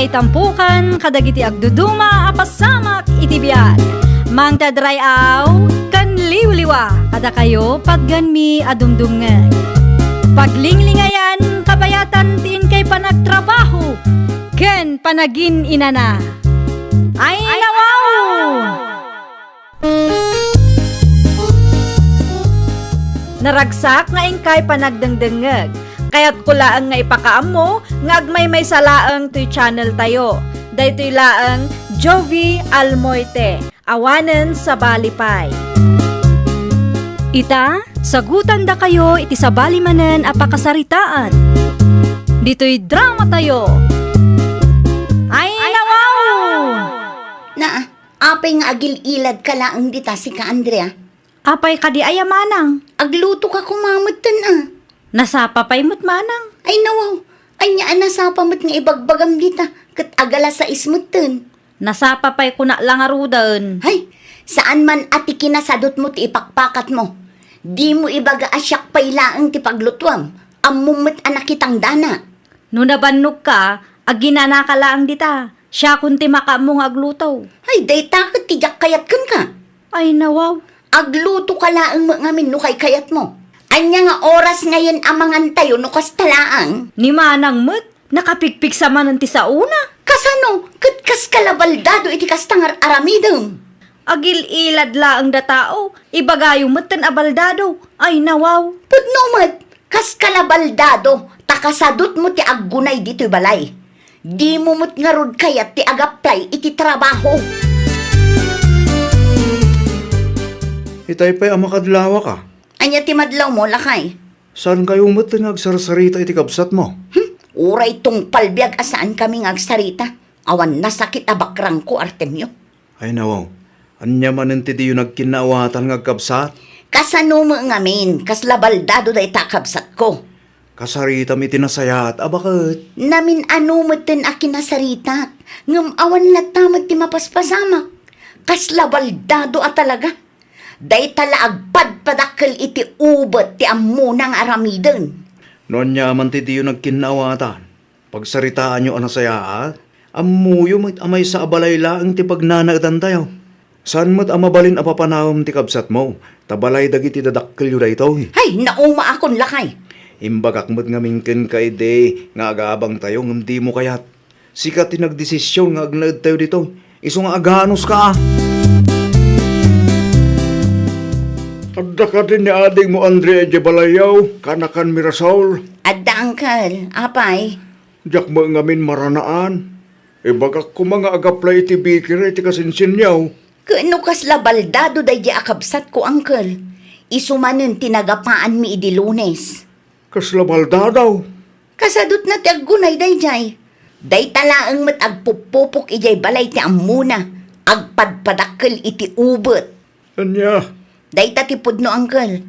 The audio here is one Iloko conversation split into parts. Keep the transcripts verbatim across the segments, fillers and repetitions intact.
Itampukan kadagiti agduduma a pasamak iti biag. Mangted ray-aw ken liwliwa kadakayo patganmi a dumdumngeg. Paglinglingayan kabayatan ti inkay panagtrabaho ken panagin-inana. Ay, nawaw! Naragsak nga inkay panagdengdengngeg. Kayatko laeng nga ipakaammo nga agmaymaysa laeng toy channel tayo. Daytoy laeng Jovie Almoite, awanen sabali pay. Ita, sagutandakayo iti sabali manen a pakasaritaan. Ditoy drama tayo. Ay, nawaw! Na, apay nga agil-iladka laeng dita, sika, Andrea? Apay kadi aya, manang? Aglutoka koma metten, a. Nasapa pay met, manang. Ay, nawaw. Ania a nasapa met nga ibagbagam dita, ket agala sais metten? Nasapa pay kuna la ngaruden. Hay, saan man a ti kinasadutmo ti ipakpakatmo. Dimo ibaga a siak pay laeng ti paglutuam. Ammom met a nakitangdanak. No nabannogka, aginanaka laeng dita. Siakon ti makaammo nga agluto. Hay, dayta ket ti diak kayat kenka. Ay, nawaw. Aglutoka laeng met ngamin no kaykayatmo. Ania nga oras ngayen a mangantayo no kasta laeng? Ni manang met, nakapigpigsa manen ti saona. Kasano? Ket kas kalabaldado iti kasta nga ar-aramidem. Agil-ilad laeng da tao, ibagayo metten a baldado. Ay, nawaw. Pudno met, kas kalabaldado, ta kasadutmo ti aggunay ditoy balay. Dimo met ngarud kayat ti agaplay iti trabaho. Itay pay a makadlawaka. Ania ti madlawmo, lakay? Saankayo met nga agsarsarita iti kabsatmo? Hmm? Uray tungpal biag a saankami nga agsarita. Awan nasakit a bakrangko, Artemio. Ay, nawaw. Ania manen ti diyo nagkinnaawatan nga agkabsat? Kasano met ngamin, kasla baldado dayta a kabsatko? Kasaritam iti nasayaat a baket. Namin-ano metten a kinasaritak, ngem awan latta met ti mapaspasamak. Kasla baldado a talaga. Dayta la agpadpadakkel iti ubet ti ammona nga aramiden. No ania man ti diyo nagkinnaawatan, pagsaritaanyo a nasayaat, ammoyo met a maysa a balay laeng ti pagnanaedantayo. Saan met a mabalin a papanaem ti kabsatmo, ta balay dagiti dadakkelyo daytoy. Hay, naumaakon, lakay. Imbagak met ngamin kenka idi nga agabangtayo ngem dimo kayat. Sika ti nagdesisyon nga agnaedtayo ditoy. Isu nga aganuska, a. Adda kadi ni adingmo Andrea idiay balayyo, kanakan Mirasol? Adda, uncle. Apay? Diak met ngamin maranaan. Ibagak koma nga agaplay iti bikira iti kasinsinyo. Ket no kasla baldado daydiay a kabsatko, uncle, isu manen ti nagapaanmi idi Lunes. Kasla baldado? Kasadutna ti aggunay daydiay. Dayta laeng met agpuppupok idiay balay ti ammona, agpadpadakkel iti ubet. Ania? Dayta ti pudno, uncle.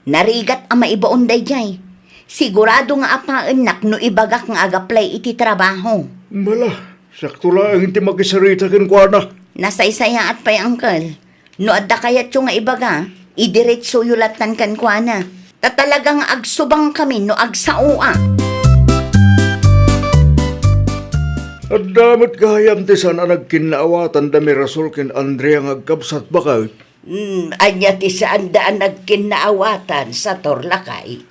Narigat a maibaon daydiay. Sigurado nga apaennak no ibagak nga agaplay iti trabaho. Bala, siakto laeng ti makisarita kenkuana. Nasaysayaat pay, uncle. No adda kayatyo nga ibaga, idiretsoyo lattan kenkuana. Ta talaga nga agsubangkami no agsaoak. Adda met gayam ti saan a nagkinnaawatan da Mirasol ken Andrea nga agkabsat, baket? Hmm, ania ti saanda a nagkinnaawatan, sator, lakay?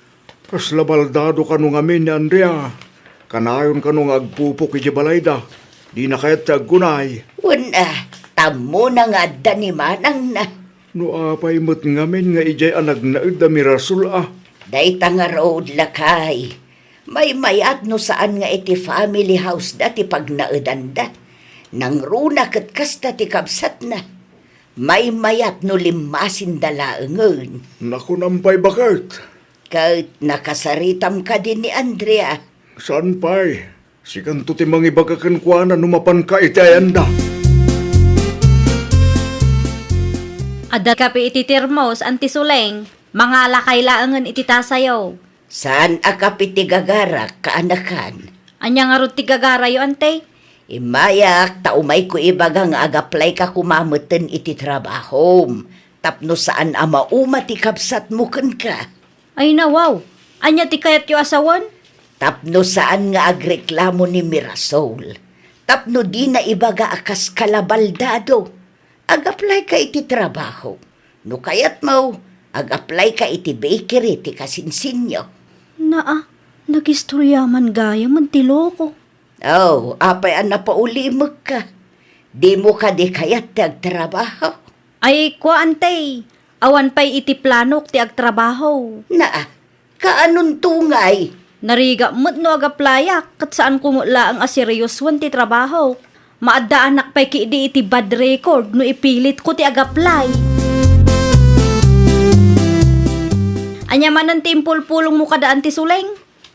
Kasla baldado kano ngamin ni Andrea. Kanayon kano nga agpupok idiay balayda. Dina kayat ti aggunay. Wen, a, ta ammona nga adda ni manangna. No apay met ngamin nga idiay a nagnaed da Mirasol, a? Dayta ngarud, lakay. Maymayat no saan nga iti family house da ti pagnaedanda. Nangruna ket kasta ti kabsatna. Maymayat no limmasinda laengen. Nakunam pay, baket? Ket nakasaritam kadi ni Andrea? Saan pay. Sikanto ti mangibaga kenkuana no mapanka iti ayanda. Adda kape iti termos, Auntie Suleng. Mangalakay laengen iti tasayo. Saan a kape ti gagarak, kaanakan? Ania ngarud ti gagarayo, Ante? Immayak, ta umayko ibaga nga agaplayka koma metten iti trabahom tapno saan a mauma ti kabsatmo kenka. Ay, nawaw! Ania ti kayatyo a sawen? Tapno saan nga agreklamo ni Mirasol. Tapno dina ibaga a kas kalabaldado, ag-apply ka iti trabaho. No kayatmo, ag-apply ka iti bakery ti kasinsinyo. Naa, nagistorya man gayam ti loko. Oh, apay a napaulimekka? Dimo kadi kayat ti agtrabaho? Ay, kua, Antay, awan pay iti planok ti agtrabaho. Naa, kaanonto ngay? Narigat met no agaplayak, ket saanko met laeng a seriosoen ti trabaho. Maaddaanak pay ketdi iti bad record no ipilitko ti agaplay. Ania manen ti impulpulongmo kada Anti Suleng?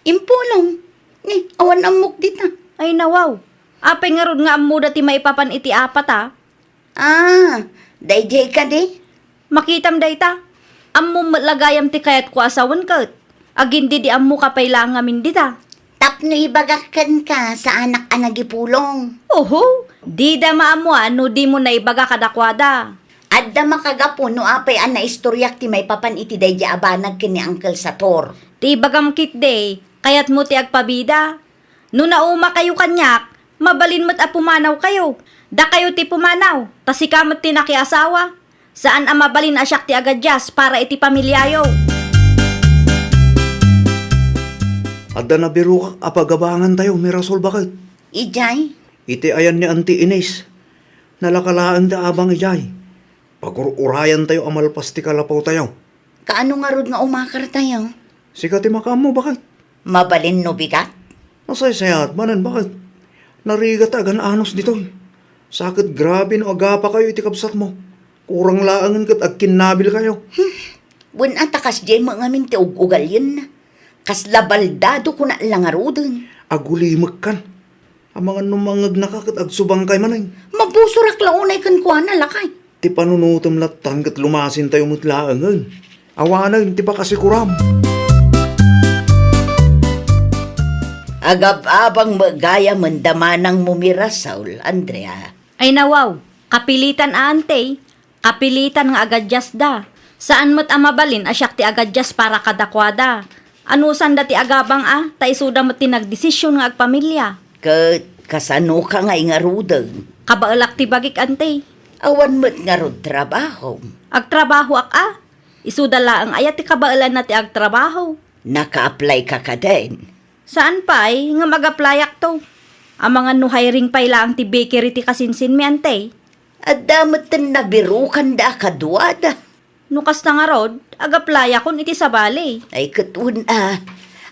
Impulong? Ni, awan ammok dita. Ay, nawaw. Apay ngarud nga ammoda ti maipapan iti apat, a? Ah, daydiay kadi? Makitam dayta. Ammom met la gayam ti kayatko a sawen ket. Agin di di ammoka pay laeng ngamin dita. Tapno ibagak kenka, saanak a nagipulong. Oho, dida maammoan no dimo naibaga kadakuada. Adda makagapu no apay a naistoriak ti maipapan iti daydiay a banag ken ni Uncle Sator. Ti ibagam ketdi, kayatmo ti agpabida. No naumakayo kaniak, mabalin met a pumanawkayo. Dakayo ti pumanaw, ta sika met ti nakiasawa. Saan a mabalin a siak ti agadias para iti pamiliayo. Adda nabirokak a pagabangantayo, Mirasol, baket. Idiay? Iti ayan ni Auntie Ines. Nalaka laeng ti abang idiay. Pagur-urayantayo a malpas ti kalapawtayo. Kaano ngarud nga umakartayo? Sika ti makaammo, baket. Mabalin no bigat? Nasaysayaat manen, baket. Narigat ti agan-anos ditoy. Sa ket grabe no agapakayo iti kabsatmo. Kurang laengen ket agkinnabilkayo. Hmm. Wen a ta kasdiay met ngamin ti ug-ugalyenna. Kasla baldado kuna la ngaruden. Agulimekkan. Amangan no mangegnaka ket agsubangkay manen. Mabusorak la unay kenkuana, lakay. Ti panunotem lattan ket lumasintayo met laengen. Awanen ti pakasikuram. Agab-abang met gayam da manangmo, Mirasol, Andrea. Ay nawaw, kapilitan a, Antay. Kapilitan nga agadiasda. Saan met a mabalin a siak ti agadias para kadakuada. Anusanda ti agabang a, ta isuda met ti nagdesisyon nga agpamilia. Ket kasanoka ngay ngaruden? Kabaelak ti bagik, Antay. Awan met ngarud trabahom? Agtrabahoak a. Isuda laeng aya ti kabaelanna ti agtrabaho? Naka-apply ka kadin? Saan pay, ngem ag-apply-akto. Amangan no hiring pay laeng ti bakery ti kasinsinmi, Antay. Adda metten nabirokanda a kaduada. No kasta ngarud, ag-apply-akon iti sabali. Ay, ket wen a,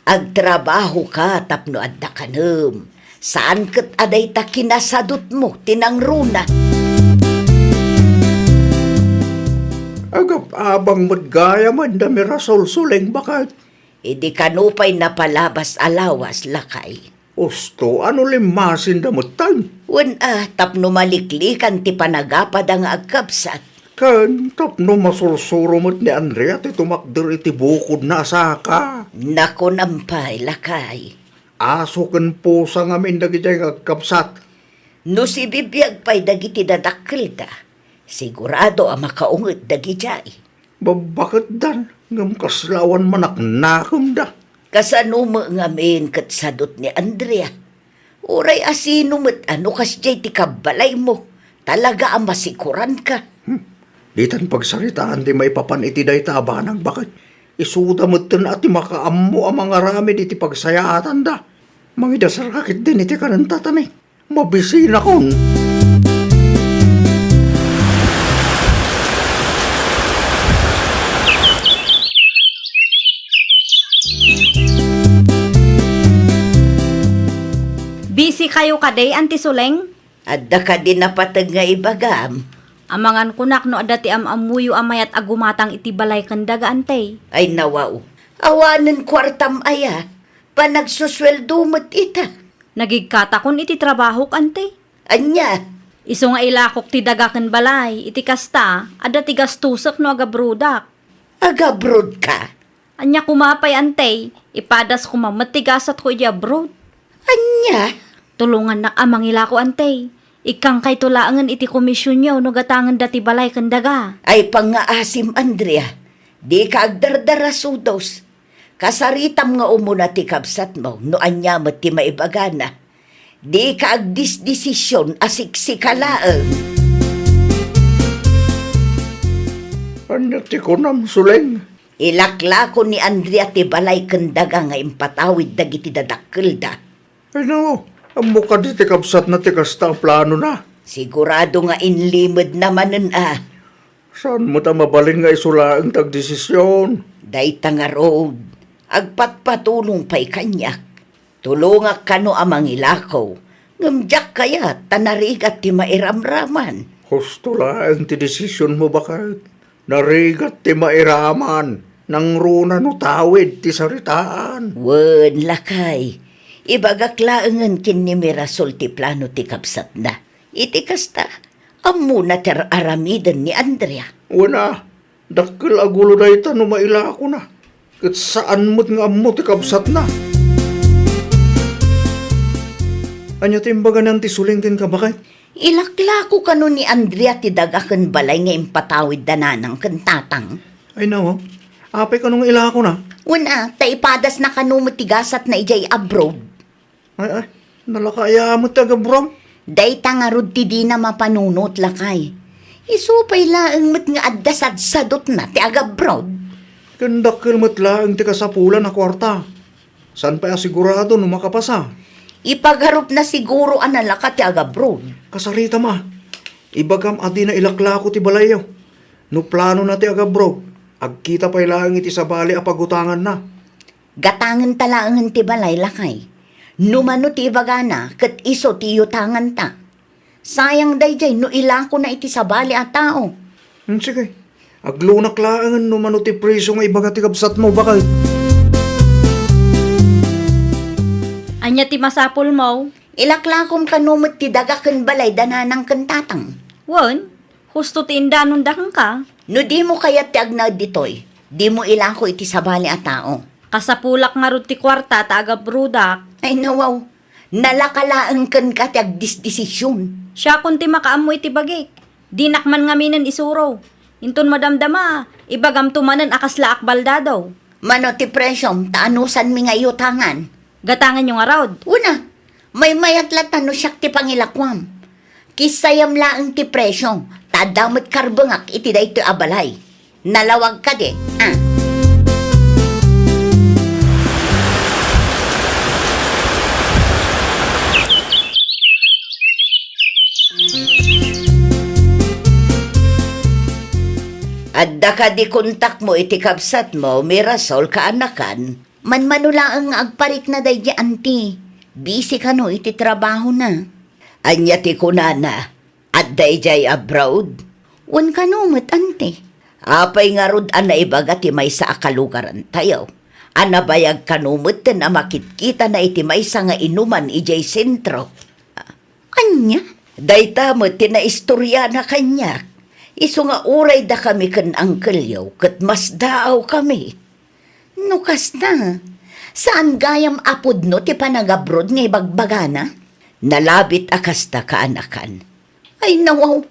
agtrabaho ka tapno adda kanem. Saan ket a dayta kinasadutmo ti nangruna. Agab-abang met gayam da Mirasol, Suleng, baket. Idi kano pay napalabas a lawas, lakay? Usto, ano limmasinda metten? Wen a, tapno maliklikan ti panagapada nga agkabsat. Ken tapno masursuro met ni Andrea ti tumakder iti bukodna a saka. Nakunam pay, lakay. Aso ken pusa ngamin dagidiay nga agkabsat. No sibibiag pay dagiti dadakkelda, sigurado a makaunget dagidiay. Babbaketdan, ngem kasla awan manaknakemda. Kasano met ngamin ket sadut ni Andrea? Uray a sino met a no kasdiay ti kabbalaymo, talaga a masikuranka. Hmm. Ditan pagsaritaan ti maipapan iti dayta a banag, baket. Isuda metten a ti makaammo a mangaramid iti pagsayaatanda. Mangidasarka ketdin iti kanenta, tani. Mabisinakon. Busy kayo kadi, Anti Suleng? Adda kadi napateg nga ibagam? Amangan kunak no adda ti am-ammoyo a mayat a gumatang iti balay ken daga, Antay. Ay, nawaw. Awanen kuartam aya? Panagsusueldo met ita. Nagigkatakon iti trabahok, Antay. Ania? Isu nga ilakok ti daga ken balay, iti kasta, adda ti gastosek no agabrodak. Agabrodka? Ania koma pay, Antay, ipadas koma met ti gasatko iti abroad. Ania? Tulongannak a mangilako, Antay. Ikkankayto laengen iti komisionyo no gatangenda ti balay ken daga. Ay, pangngaasim, Andrea. Dika agdardarasudos. Kasaritam nga umuna ti kabsatmo no ania met ti maibagana. Dika agdisdesision a siksika laeng. Ania ti kunam, Suleng? Ilaklako ni Andrea ti balay ken daga nga impatawid dagiti dadakkelda. Ay, no, ammo kadi ti kabsatna ti kasta a planona? Sigurado nga inlimedna manen a. Saan met a mabalin nga isu laeng ti agdesision? Dayta ngarud, agpatpatulong pay kaniak. Tulongak kano a mangilako, ngem diak kayat ta narigat ti mairamraman. Husto laeng ti desisionmo, baket. Narigat ti mairamman, nangruna no tawid ti saritaan. Wen, lakay, ibagak laengen ken ni Mirasol ti plano ti kabsatna. Iti kasta, ammona ti ar-aramiden ni Andrea. Wen a, dakkel a gulo dayta no mailakona. Ket saan met nga ammo ti kabsatna. Ania ti imbaga ni Auntie Suleng kenka, baket? Ilaklako kano ni Andrea ti daga ken balay nga impatawid da nanang ken tatang. Ay, nawa. Apay kano nga ilakona? Wen a, ta ipadasna kano met ti gasatna idiay abroad. Ay, ay, nalaka aya met ti agabroad? Dayta ngarud ti dina mapanunot, lakay. Isu pay laeng met nga adda sadsadutna ti agabroad. Ken dakkel met laeng ti kasapulan a kuarta. Saan pay a sigurado no makapasa? Ipagarupna siguro a nalaka ti agabroad. Kasarita ma, ibagam a dina ilaklako ti balayyo. No planona ti agabroad, agkita pay laeng iti sabali a pagutanganna. Gatangenta laengen ti balay, lakay. No mano ti ibagana, ket isu ti iyutanganta. Sayang daydiay no ilakona iti sabali a tao. Hmm, sige. Aglunak laengen no mano ti presyo nga ibaga ti kabsatmo, baket. Ania ti masapulmo? Ilaklakom kano met ti daga ken balay da nanang ken tatang. Wen, husto ti indanonda kenka. No dimo kayat ti agnaed ditoy, dimo ilako iti sabali a tao. Kasapulak ngarud ti kuarta ta agabrodak. Ay, nawaw. Nalaka laeng kenka ti agdisdesision. Siakon ti makaammo iti bagik. Dinak man ngaminen isuro. Inton madamdama, ibagamto manen a kasla akbaldado. Mano ti presyom ta anusanmi nga iyutangan? Gatanganyo ngarud. Una, maymayat latta no siak ti pangilakuam. Kissayam laeng ti presyo, ta adda met karbengak iti daytoy a balay. Nalawag kadi, a? Adda kadi kontakmo iti kabsatmo, Mirasol, kaanakan? Manmano laeng nga agparikna daydi anti. Busy kano iti trabahona. Ania ti kunana? Adda idiay abroad? Wen kano met, anti. Apay ngarud a naibaga ti maysa a kalugarantayo a nabayag kano metten a makitkitana iti maysa nga inuman idiay sentro? Ania? Dayta met ti naistoriana kaniak. Isu nga uray dakami ken angkelyo ket masdaawkami. No kasta, saan gayam a pudno ti panagabrod nga ibagbagana? Nalabit a kasta, kaanakan. Ay, nawaw,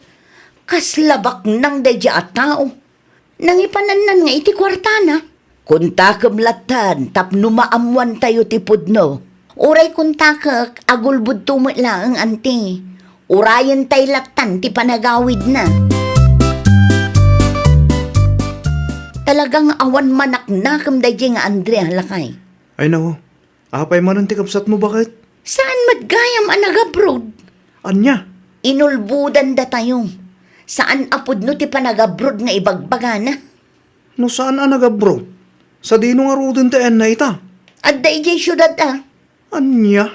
kasla baknang daydi a tao. Nangipanannan nga iti kuartana. Kontakem lattan tapno maammoantayo ti pudno. Uray kontakek, agulbodto met laeng, anti. Urayentay lattan ti panagawidna. Talaga nga awan manaknakem daydi nga Andrea, lakay. Ay, nao. Apay manen ti kabsatmo, baket? Saan met gayam a nagabrod? Ania? Inulbodan datayo. Saan a pudno ti panagabrod nga ibagbagana. No saan a nagabrod, sadino ngaruden ti ayanna ita? Adda idiay siudad a. Ania?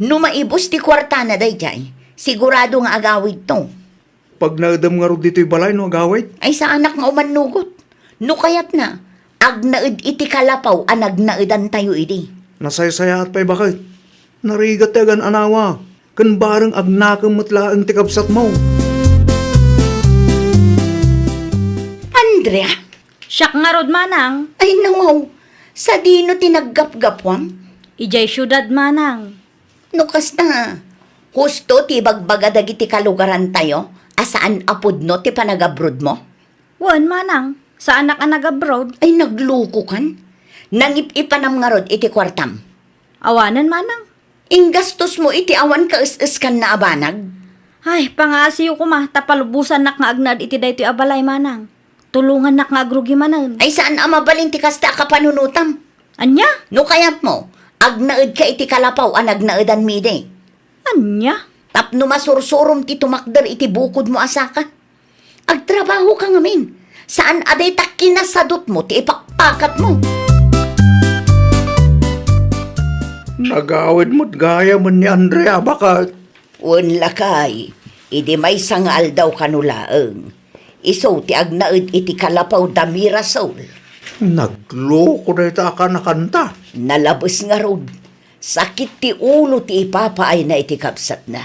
No maibus ti kuartana daydiay, sigurado nga agawidto. Pagnaedem ngarud ditoy balay no agawid? Ay, saanak nga umannugot. No kayatna, agnaed iti kalapaw a nagnaedantayo idi. Nasaysayaat pay, baket. Narigat ti agan-anawa. Ken bareng agnakem met laeng ti kabsatmo. Andrea! Siak ngarud, manang. Ay, nawaw. Sadino ti naggapgapuam? Idiay siudad, manang. No kasta, husto ti ibagbaga dagiti kalugarantayo a saan a pudno ti panagabrodmo? Wen, manang. Saanak a nagabrod. Ay, naglukokan. Nangip-ipanam ngarud iti kuartam. Awanen, manang. Inggastosmo iti awan kaes-eskanna a banag? Ay, pangaasiyo koma, ta palubosannak nga agnaed iti daytoy a balay, manang. Tulongannak nga agrugi manen. Ay, saan a mabalin ti kasta a kapanunotam. Ania? No kayatmo, agnaedka iti kalapaw a nagnaedanmi idi. Ania? Tapno masursurom ti tumakder iti bukodmo a saka. Agtrabahoka ngamin. Saan a dayta kinasadutmo ti ipakpakatmo. Nagawid met gayamen ni Andrea, baket. Wen, lakay, idi maysa nga aldaw kano laeng, isu ti agnaed iti kalapaw da Mirasol. Nagloko dayta a kanakanta. Nalabes ngarud, sakit ti ulo ti ipapaayna iti kabsatna.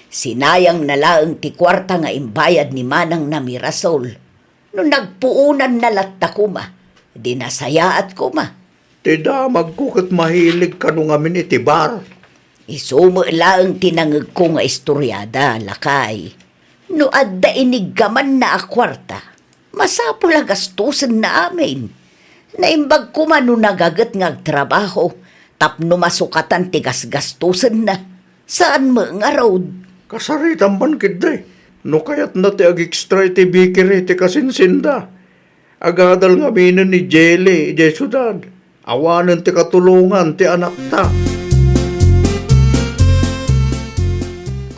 Sinayangna laeng ti kuarta nga imbayad ni manangna Mirasol. No nagpuonanna latta koma, di nasayaat koma. Ti damagko ket mahilig kano ngamin iti bar. Isu met laeng ti nangegko nga istoriada, lakay. No adda iniggamanna a kuarta, masapul a gastosenna amin. Naimbag koma no nagaget nga agtrabaho tapno masukatan ti gasgastosenna. Saan met ngarud? Kasaritam man ketdi. No kayatna ti ag-extra iti bakery ti kasinsinda. Agadal ngaminen ni Jelly idiay siudad. Awanen ti katulongan ti anakta.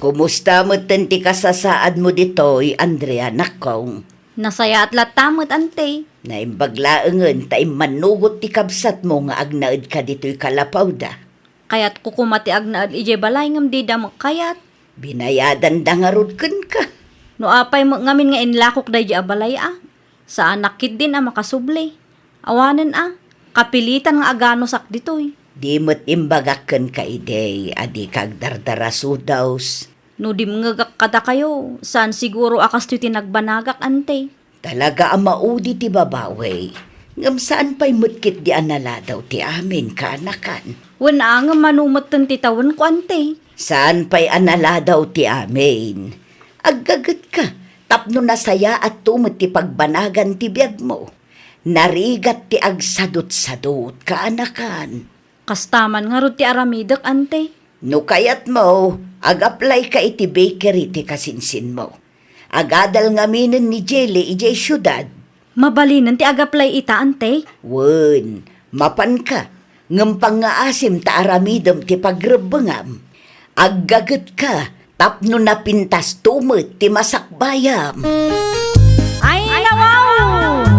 Kumusta metten ti kasasaadmo ditoy, Andrea, nakkong? Nasayaat latta met, ante. Naimbag laengen ta immannugot ti kabsatmo nga agnaedka ditoy kalapawda. Kayatko koma ti agnaed idiay balay ngem dida met kayat. Binayadanda ngarud kenka. No apay met ngamin nga inlakok daydi a balay a, saanak ketdin a makasubli. Awanen a, kapilitan nga aganusak ditoy. Di met imbagak kenka idi a dika agdardarasudaws. No dimngegak kadakayo, saan siguro a kastoy ti nagbanagak, ante. Talaga a maudi ti babawi, ngem saan pay met ketdi a naladaw ti amin, kaanakan. Wen a, ngem mano metten ti tawenko, ante? Saan pay a naladaw ti amin. Aggagetka, tapno nasayaatto met ti pagbanagan ti biagmo. Narigat ti agsadutsadut, kaanakan. Kasta man ngarud ti aramidek, ante. No kayatmo, ag-applyka iti bakery ti kasinsinmo. Agadal ngaminen ni Jelly idiay siudad. Mabalinen ti ag-apply ita, ante? Wen, mapanka, ngem pangngaasim ta aramidem ti pagrebbengam. Aggagetka, tapno napintasto met ti masakbayam. Ay, nawaw!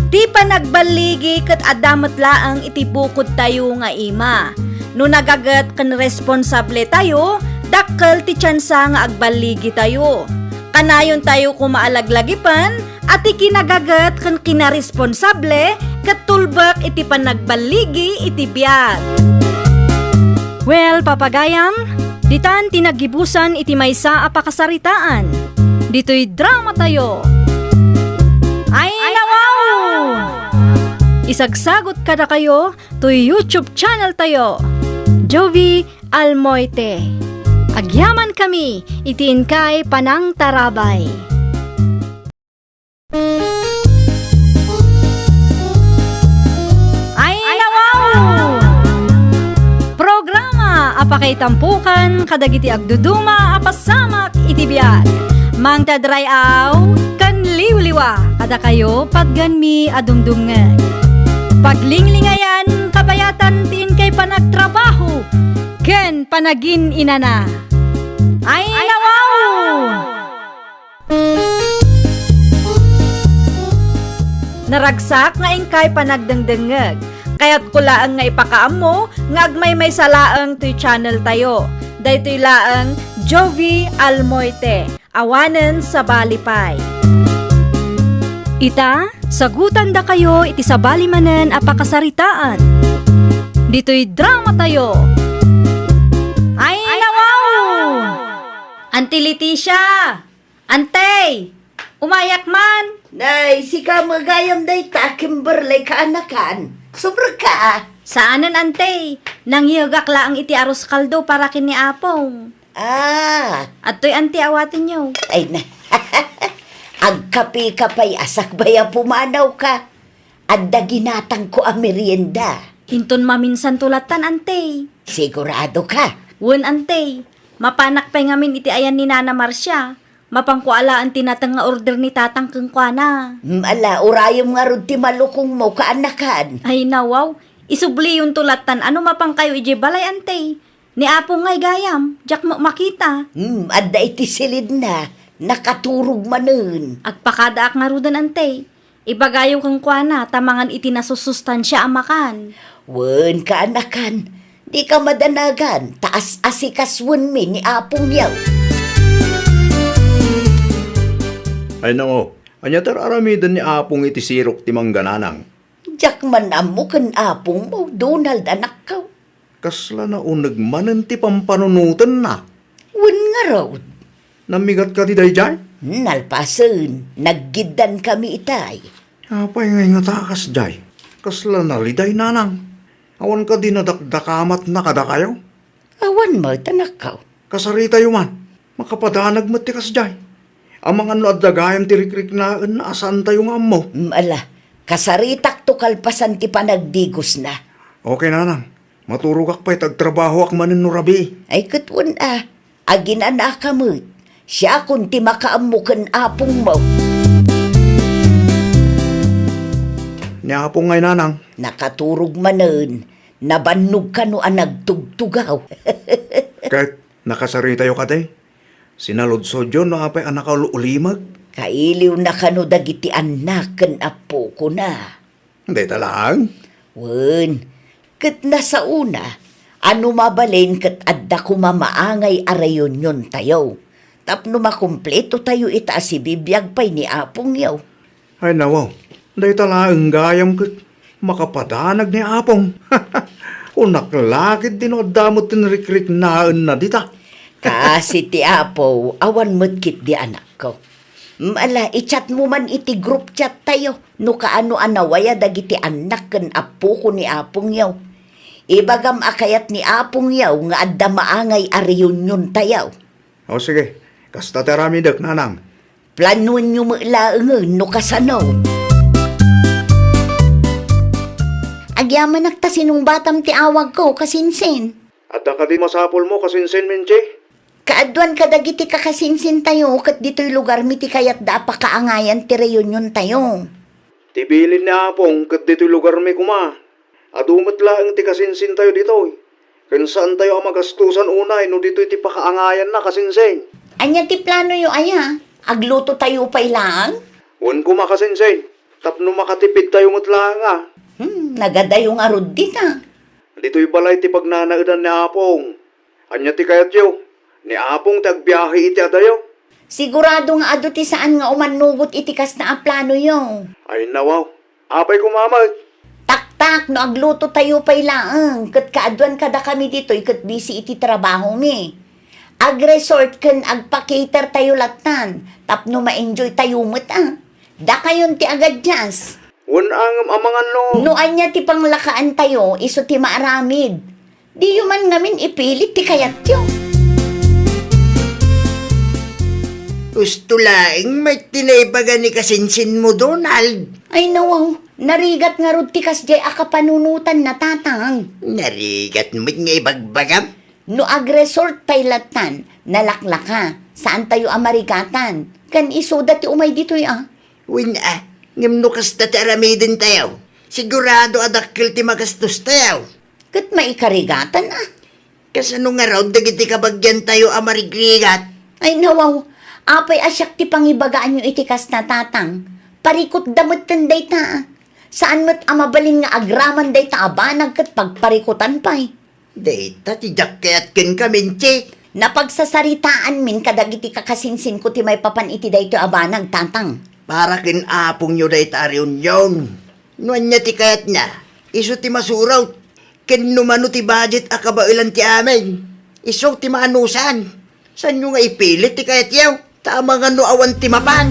Ti panagballigi ket adda met laeng iti bukodtayo nga ima. No nagaget ken responsabletayo, dakkel ti tiansa nga agballigitayo. Kanayontayo koma a laglagipen a ti kinagaget ken kinaresponsable ket tulbek iti panagballigi iti biag. Well, papagayam, ditan ti naggibusan iti maysa a pakasaritaan. Ditoy dramatayo. Ay, nawaw! Isagsagot kadakayo toy YouTube channeltayo, Jovie Almoite. Agyamankami iti inkay panangtarabay. Ay, nawaw! Programa a pakaitampokan kadagiti agduduma a pasamak iti biag. Mangted ray-aw ken liwliwa kadakayo patgenmi a dumdumngeg. Paglinglingayan kabayatan ti inkay panagtrabaho ken panagin-inana. Ay, nawaw! Naragsak nga inkay panagdengdengngeg. Kayatko laeng nga ipakaammo nga agmaymaysa laeng toy channeltayo. Daytoy laeng Jovie Almoite. Awanen sabali pay. Ita, sagutandakayo iti sabali manen a pakasaritaan. Ditoy dramatayo. Ay, nawaw! Anti Leticia! Antey! Umayak man! Nay, sika met gayam dayta, Kimberly, kaanakan. Subrek ka, a? Saanen, Antey. Nangyegak laeng iti arroz caldo para ken ni Apong. Ah. Adtoy, Antey, awatenyo. Ay na. Agkape ka pay, a sakbay a pumanawka. Adda ginatangko a merienda. Inton maminsanto lattan, Antey. Sigurado ka? Wen, Ante. Mapanak pay ngamin iti ayan ni Nana Marcia. Mapanko alaen ti nateng nga order ni Tatang kenkuana. Mm, ala, urayem ngarud ti malukongmo, kaanakan. Ay, nawaw. Isubliyonto lattan a no mapankayo idiay balay, Ante. Ni Apong ngay gayam, diak met makita. Hmm, adda iti silidna, nakaturog manen. Agpakadaak ngaruden, Ante. Ibagayo kenkuana ta mangan iti nasusustansia a makan. Wen, kaanakan, dika madanagan, ta as-asikasuenmi ni Apong Yao. Ay, namo, ania ti ar-aramiden ni Apong iti sirok ti mangga, Nanang? Diak man ammo ken Apongmo, Donald, anakko. Kasla nauneg manen ti pampanunotenna. Wen ngarud. Nammigat kadi daydiay? Nalpasen, naggiddankami itay. Apay ngay ngata a kasdiay? Kasla naliday, Nanang. Awan kadi nadakdakamatna kadakayo? Awan met, anakko. Kasaritayo man. Makapadanag met ti kasdiay. Amangan no adda gayam ti rikriknaenna a saantayo nga ammo. Mm, ala, kasaritakto kalpasan ti panagdigosna. Okay, Nanang. Maturogak pay ta agtrabahoak manen no rabii. Ay, ket wen a, aginanaka met. Siakon ti makaammo ken Apongmo. Ni Apong ngay, Nanang? Nakaturog manen. Nabannog kano a nagtugtugaw. Ket nakasaritayo kadi? Sinaludsodyo no apay a nakaul-ulimeg? Kailiwna kano dagiti annak ken appokona. Dayta laeng? Wen, ket nasaona a no mabalin ket adda koma maangay a reuniontayo tapno makumpletotayo ita a sibibiag pay ni Apongyo. Ay, nawaw, dayta laeng gayam ket makapadanag ni Apong. Kunak la ketdi no adda met ti narikriknaenna dita. Kaasi ti Apo, awan met ketdi, anakko. Mm, ala, i-chat mo man iti group chat tayo no kaano a nawaya dagiti annak ken appoko ni Apongyo. Ibagam a kayat ni Apongyo nga adda maangay a reuniontayo. O, sige. Kasta ti aramidek, Nanang. Planoenyo met laengen no kasano. Agyamanak ta sinungbatam ti awagko, kasinsin. Adda kadi masapulmo, kasinsin, Minchi? Kaaduan kadagiti kakasinsintayo ket ditoy lugarmi ti kayatda a pakaangayan ti reuniontayo. Ti bilin ni Apong ket ditoy lugarmi koma. Adu met laeng ti kasinsintayo ditoy. Ken saantayo a magastosan unay no ditoy ti pakaangayanna, kasinsin. Ania ti planoyo aya? Aglutotayo pay laeng? Wen koma, kasinsin. Tapno makatipidtayo met laeng a. Hmm, nagadayo ngarud dita. Ditoy balay ti pagnanaedan ni Apong. Ania ti kayatyo? Ni Apong ti agbiahe iti adayo? Sigurado nga adu ti saan nga umannugot iti kasta a planoyo. Ay, nawaw. Apay koma met? Taktak, no aglutotayo pay laeng, ket kaaduan kadakami ditoy ket busy iti trabahomi. Agresort ken agpa-catertayo lattan, tapno ma-enjoytayo met a. Dakayon ti agaddias. Wen a ngem amangan no. No ania ti panglakaantayo, isu ti maaramid. Diyo man ngamin ipilit ti kayatyo. Husto laeng met ti naibaga ni kasinsinmo, Donald. Ay, nawaw. Narigat ngarud ti kasdiay a kapanunotanna, Tatang. Narigat met nga ibagbagam? No agresort pay lattan, nalaklaka. Saantayo a marigatan. Ken isuda ti umay ditoy a. Wen a, ngem no kasta ti aramidentayo, sigurado a dakkel ti magastostayo. Ket maikarigatan a. Kasano ngarud dagiti kabagiantayo a marigrigat? Ay, nawaw, apay a siak ti pangibagaanyo iti kasta, Tatang? Parikutda metten dayta. Saan met a mabalin nga agraman dayta a banag ket pagparikutan pay. Dayta ti diak kayat kenka, Minchi. Napagsasaritaanmin kadagiti kakasinsinko ti maipapan iti daytoy a banag, Tatang. Para ken apongyo dayta a reunion. No ania ti kayatna, isu ti masurot. Ken no mano ti budget a kabaelan ti amin, isu ti maanusan. Saanyo nga ipilit ti kayatyo? Ta amangan no awan ti mapan.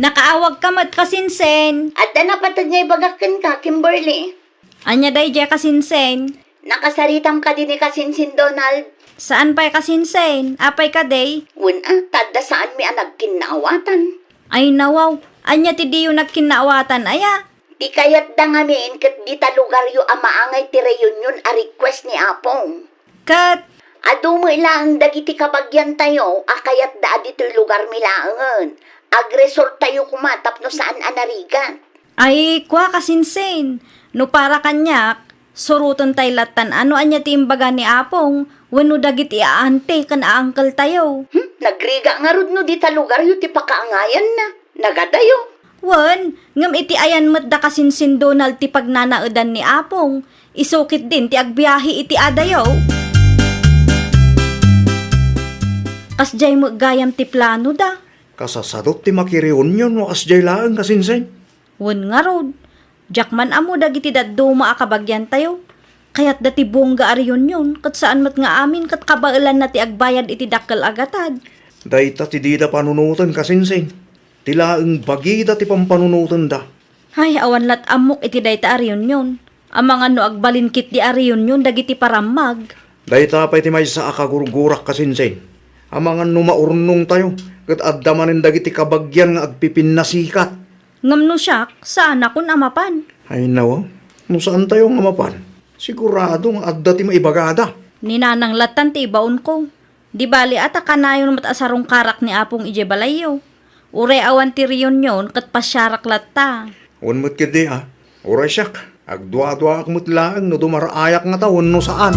Nakaawagka met, kasinsin. Adda napateg nga ibagak kenka, Kimberly. Ania daydiay, kasinsin? Nakasaritam kadi ni kasinsin Donald? Saan pay, kasinsin. Apay kadi? Wen a, ta adda saanmi a nagkinnaawatan. Ay, nawaw. Ania ti diyo nagkinnaawatan, aya? Ti kayatda ngamin ket dita lugaryo a maangay ti reunion a request ni Apong. Ket adu met laeng dagiti kabagiantayo a kayatda a ditoy lugarmi laengen. Agresorttayo koma tapno saan a narigat. Ay, kua, kasinsin, no para kaniak, surotentay lattan a no ania ti imbaga ni Apong wenno dagiti aante ken aangkeltayo. Hmm, nagrigat ngarud no dita lugaryo ti pakaangayanna. Nagadayo. Wen, ngem iti ayan met da kasinsin Donald ti pagnanaedan ni Apong, isu ketdin ti agbiahe iti adayo. Kasdiay met gayam ti plano da. Kasasadot ti makireunion no kasdiay laeng, kasinsin. Wen ngarud, diak man ammo dagiti dadduma a kabagiantayo. Kayatda ti bongga a reunion, ket saan met nga amin ket kabaelanna ti agbayad iti dakkel a gatad. Dayta ti dida panunoten, kasinsin. Ti laeng bagida ti pampanunotenda. Hay, awan lat ammok iti dayta a reunion. Amangan no agbalin ketdi a reunion dagiti parammag. Dayta pay ti maysa a kagurgurak, kasinsin. Amangan no maurnongtayo, ket adda manen dagiti kabagian nga agpipinnasikat. Ngem no siak, saanakon a mapan. Ay, nawa, no saantayo nga mapan, sigurado nga adda ti maibagada. Ni Nanang lattan ti ibaonko. Di bali a ta kanayon met a sarungkarak ni Apong idiay balayyo. Uray awan ti reunion ket pasiarak latta. Wen met ketdi a, uray siak, agduaduaak met laeng no dumarayak ngata wenno saan.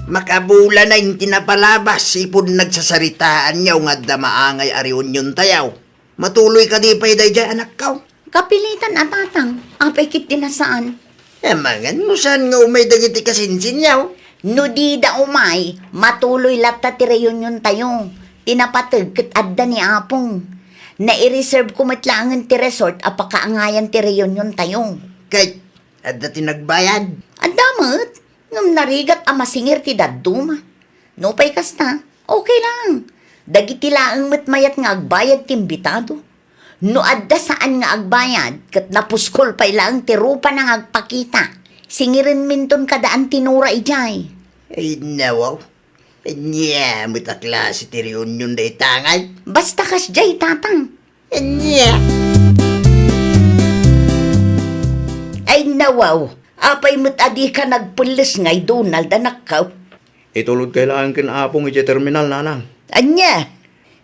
Makabulanay ti napalabas ipud nagsasaritaanyo nga adda maangay a reuniontayo. Matuloy kadi pay daydiay, anakko? Kapilitan a, tatang. Apay ketdi a saan? Amangan no saan nga umay dagiti kasinsinyo. No dida umay, matuloy latta ti reuniontayo. Ti napateg ket adda ni Apong. Naireserve ko met laengen ti resort a pakaangayan ti reuniontayo. Ket adda ti nagbayad? Adda met. Ngem narigat a masingir ti dadduma. Nupay kasta, okay lang. Dagiti laeng met mayat nga agbayad ti imbitado. No adda saan nga agbayad, ket napuskol pay laeng ti rupana nga agpakita, singirenminton kada Antinora idiay. Ay, nawaw. Ania met a klase ti reunion dayta ngay? Basta kasdiay, tatang. Ania? Ay, nawaw. Apay met a dika nagpelles ngay, Donald, anakko? Itulodkay laeng ken Apong idiay terminal, Nanang. Ania?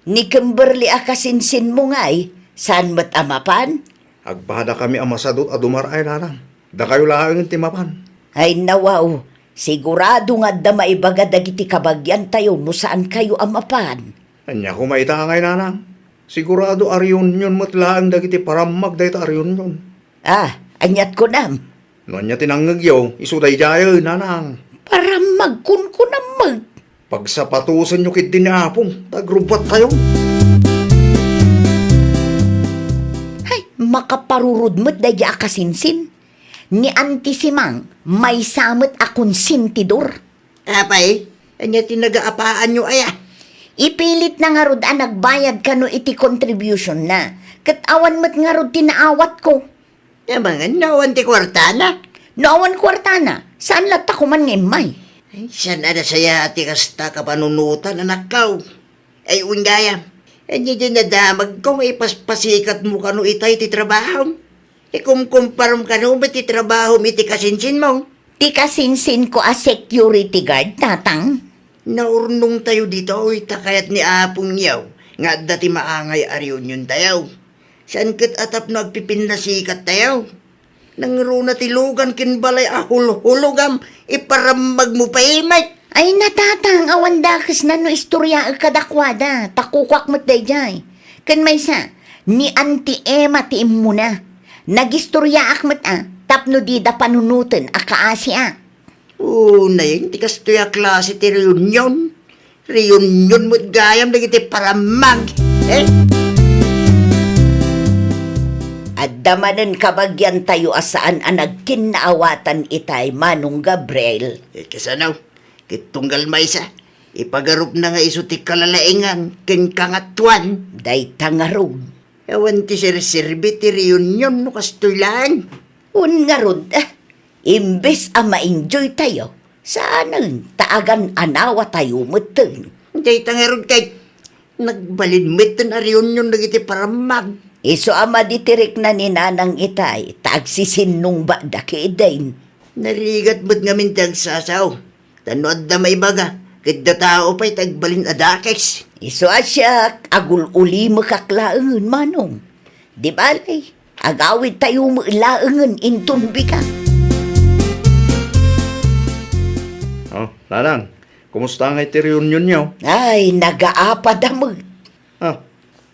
Ni Kimberly a kasinsinmo ngay, saan met a mapan? Agpadakami a masadot a dumaraay, Nanang. Dakayo laengen ti mapan. Ay, nawaw. Sigurado nga adda maibaga dagiti kabagiantayo no saankayo a mapan. Ania koma ita ngay, Nanang? Sigurado a reunion met laeng dagiti parammag dayta a reunion. Ah, aniat kunam? No ania ti nangngegyo, isu daydiay, Nanang. Parammag kunkunam met. Pagsapatosenyo ketdi ni Apong, ta agrubbuattayo. Hay, makaparurod met daydiay a kasinsin. Ni Auntie Simang, maysa met a konsentidor. Apay, ania ti nagaapaanyo aya? Ipilitna ngarud a nagbayad kano iti contribution na. Ket awan met ngarud ti naawatko. Amangan no awan ti kuartana? No awan kuartana, saan latta koman nga immay? Ay, saan a nasayaat ti kasta kapanunotan, anakko? Ay, wen gayam, ania ti nadamagko nga ipaspasikatmo kano itay ti trabahom? Ikumkumparom kano met ti trabahom iti kasinsinmo? Ti kasinsinko a security guard, tatang. Naurnongtayo ditoy ta kayat ni Apongyo nga adda ti maangay a reuniontayo. Saan ket a tapno agpipinnasikattayo. Nangruna ti lugan ken balay a hulhulogam, iparammagmo pay met. Ay, natatang, awan dakesna no istoriaek kadakuada, ta kukuak met daydiay. Ken maysa, ni Auntie Emma ti immuna. Nagistoriaak met a, tapno dida panunoten a kaasiak. Unay, ti kastoy a klase ti reunion. Reunion met gayam dagiti parammag. Eh? Adda manen kabagiantayo a saan a nagkinnaawatan itay, Manong Gabriel. Eh, kasano? Ket tunggal maysa, ipagarupna nga isu ti kalalaengan ken kangatoan. Dayta ngarud. Awan ti serserbi ti reunion no kastoy laeng. Wen ngarud, ah, imbes a ma-enjoytayo, saanen ta agan-anawatayo metten. Dayta ngarud kay nagbalin metten a reunion dagiti parammag. Isu a madi ti rikna ni Nanang itay, ta agsisinnungbatda ketdin. Narigat met ngamin ti agsasao. Ta no adda maibaga, ket datao pay ti agbalin a dakes. Isu a siak, agul-ulimekak laengen, Manong. Di bale, agawidtayo met laengen inton bigat. Oh, Nanang, kumusta ngay ti reunionyo? Ay, nagaapada met. Ah,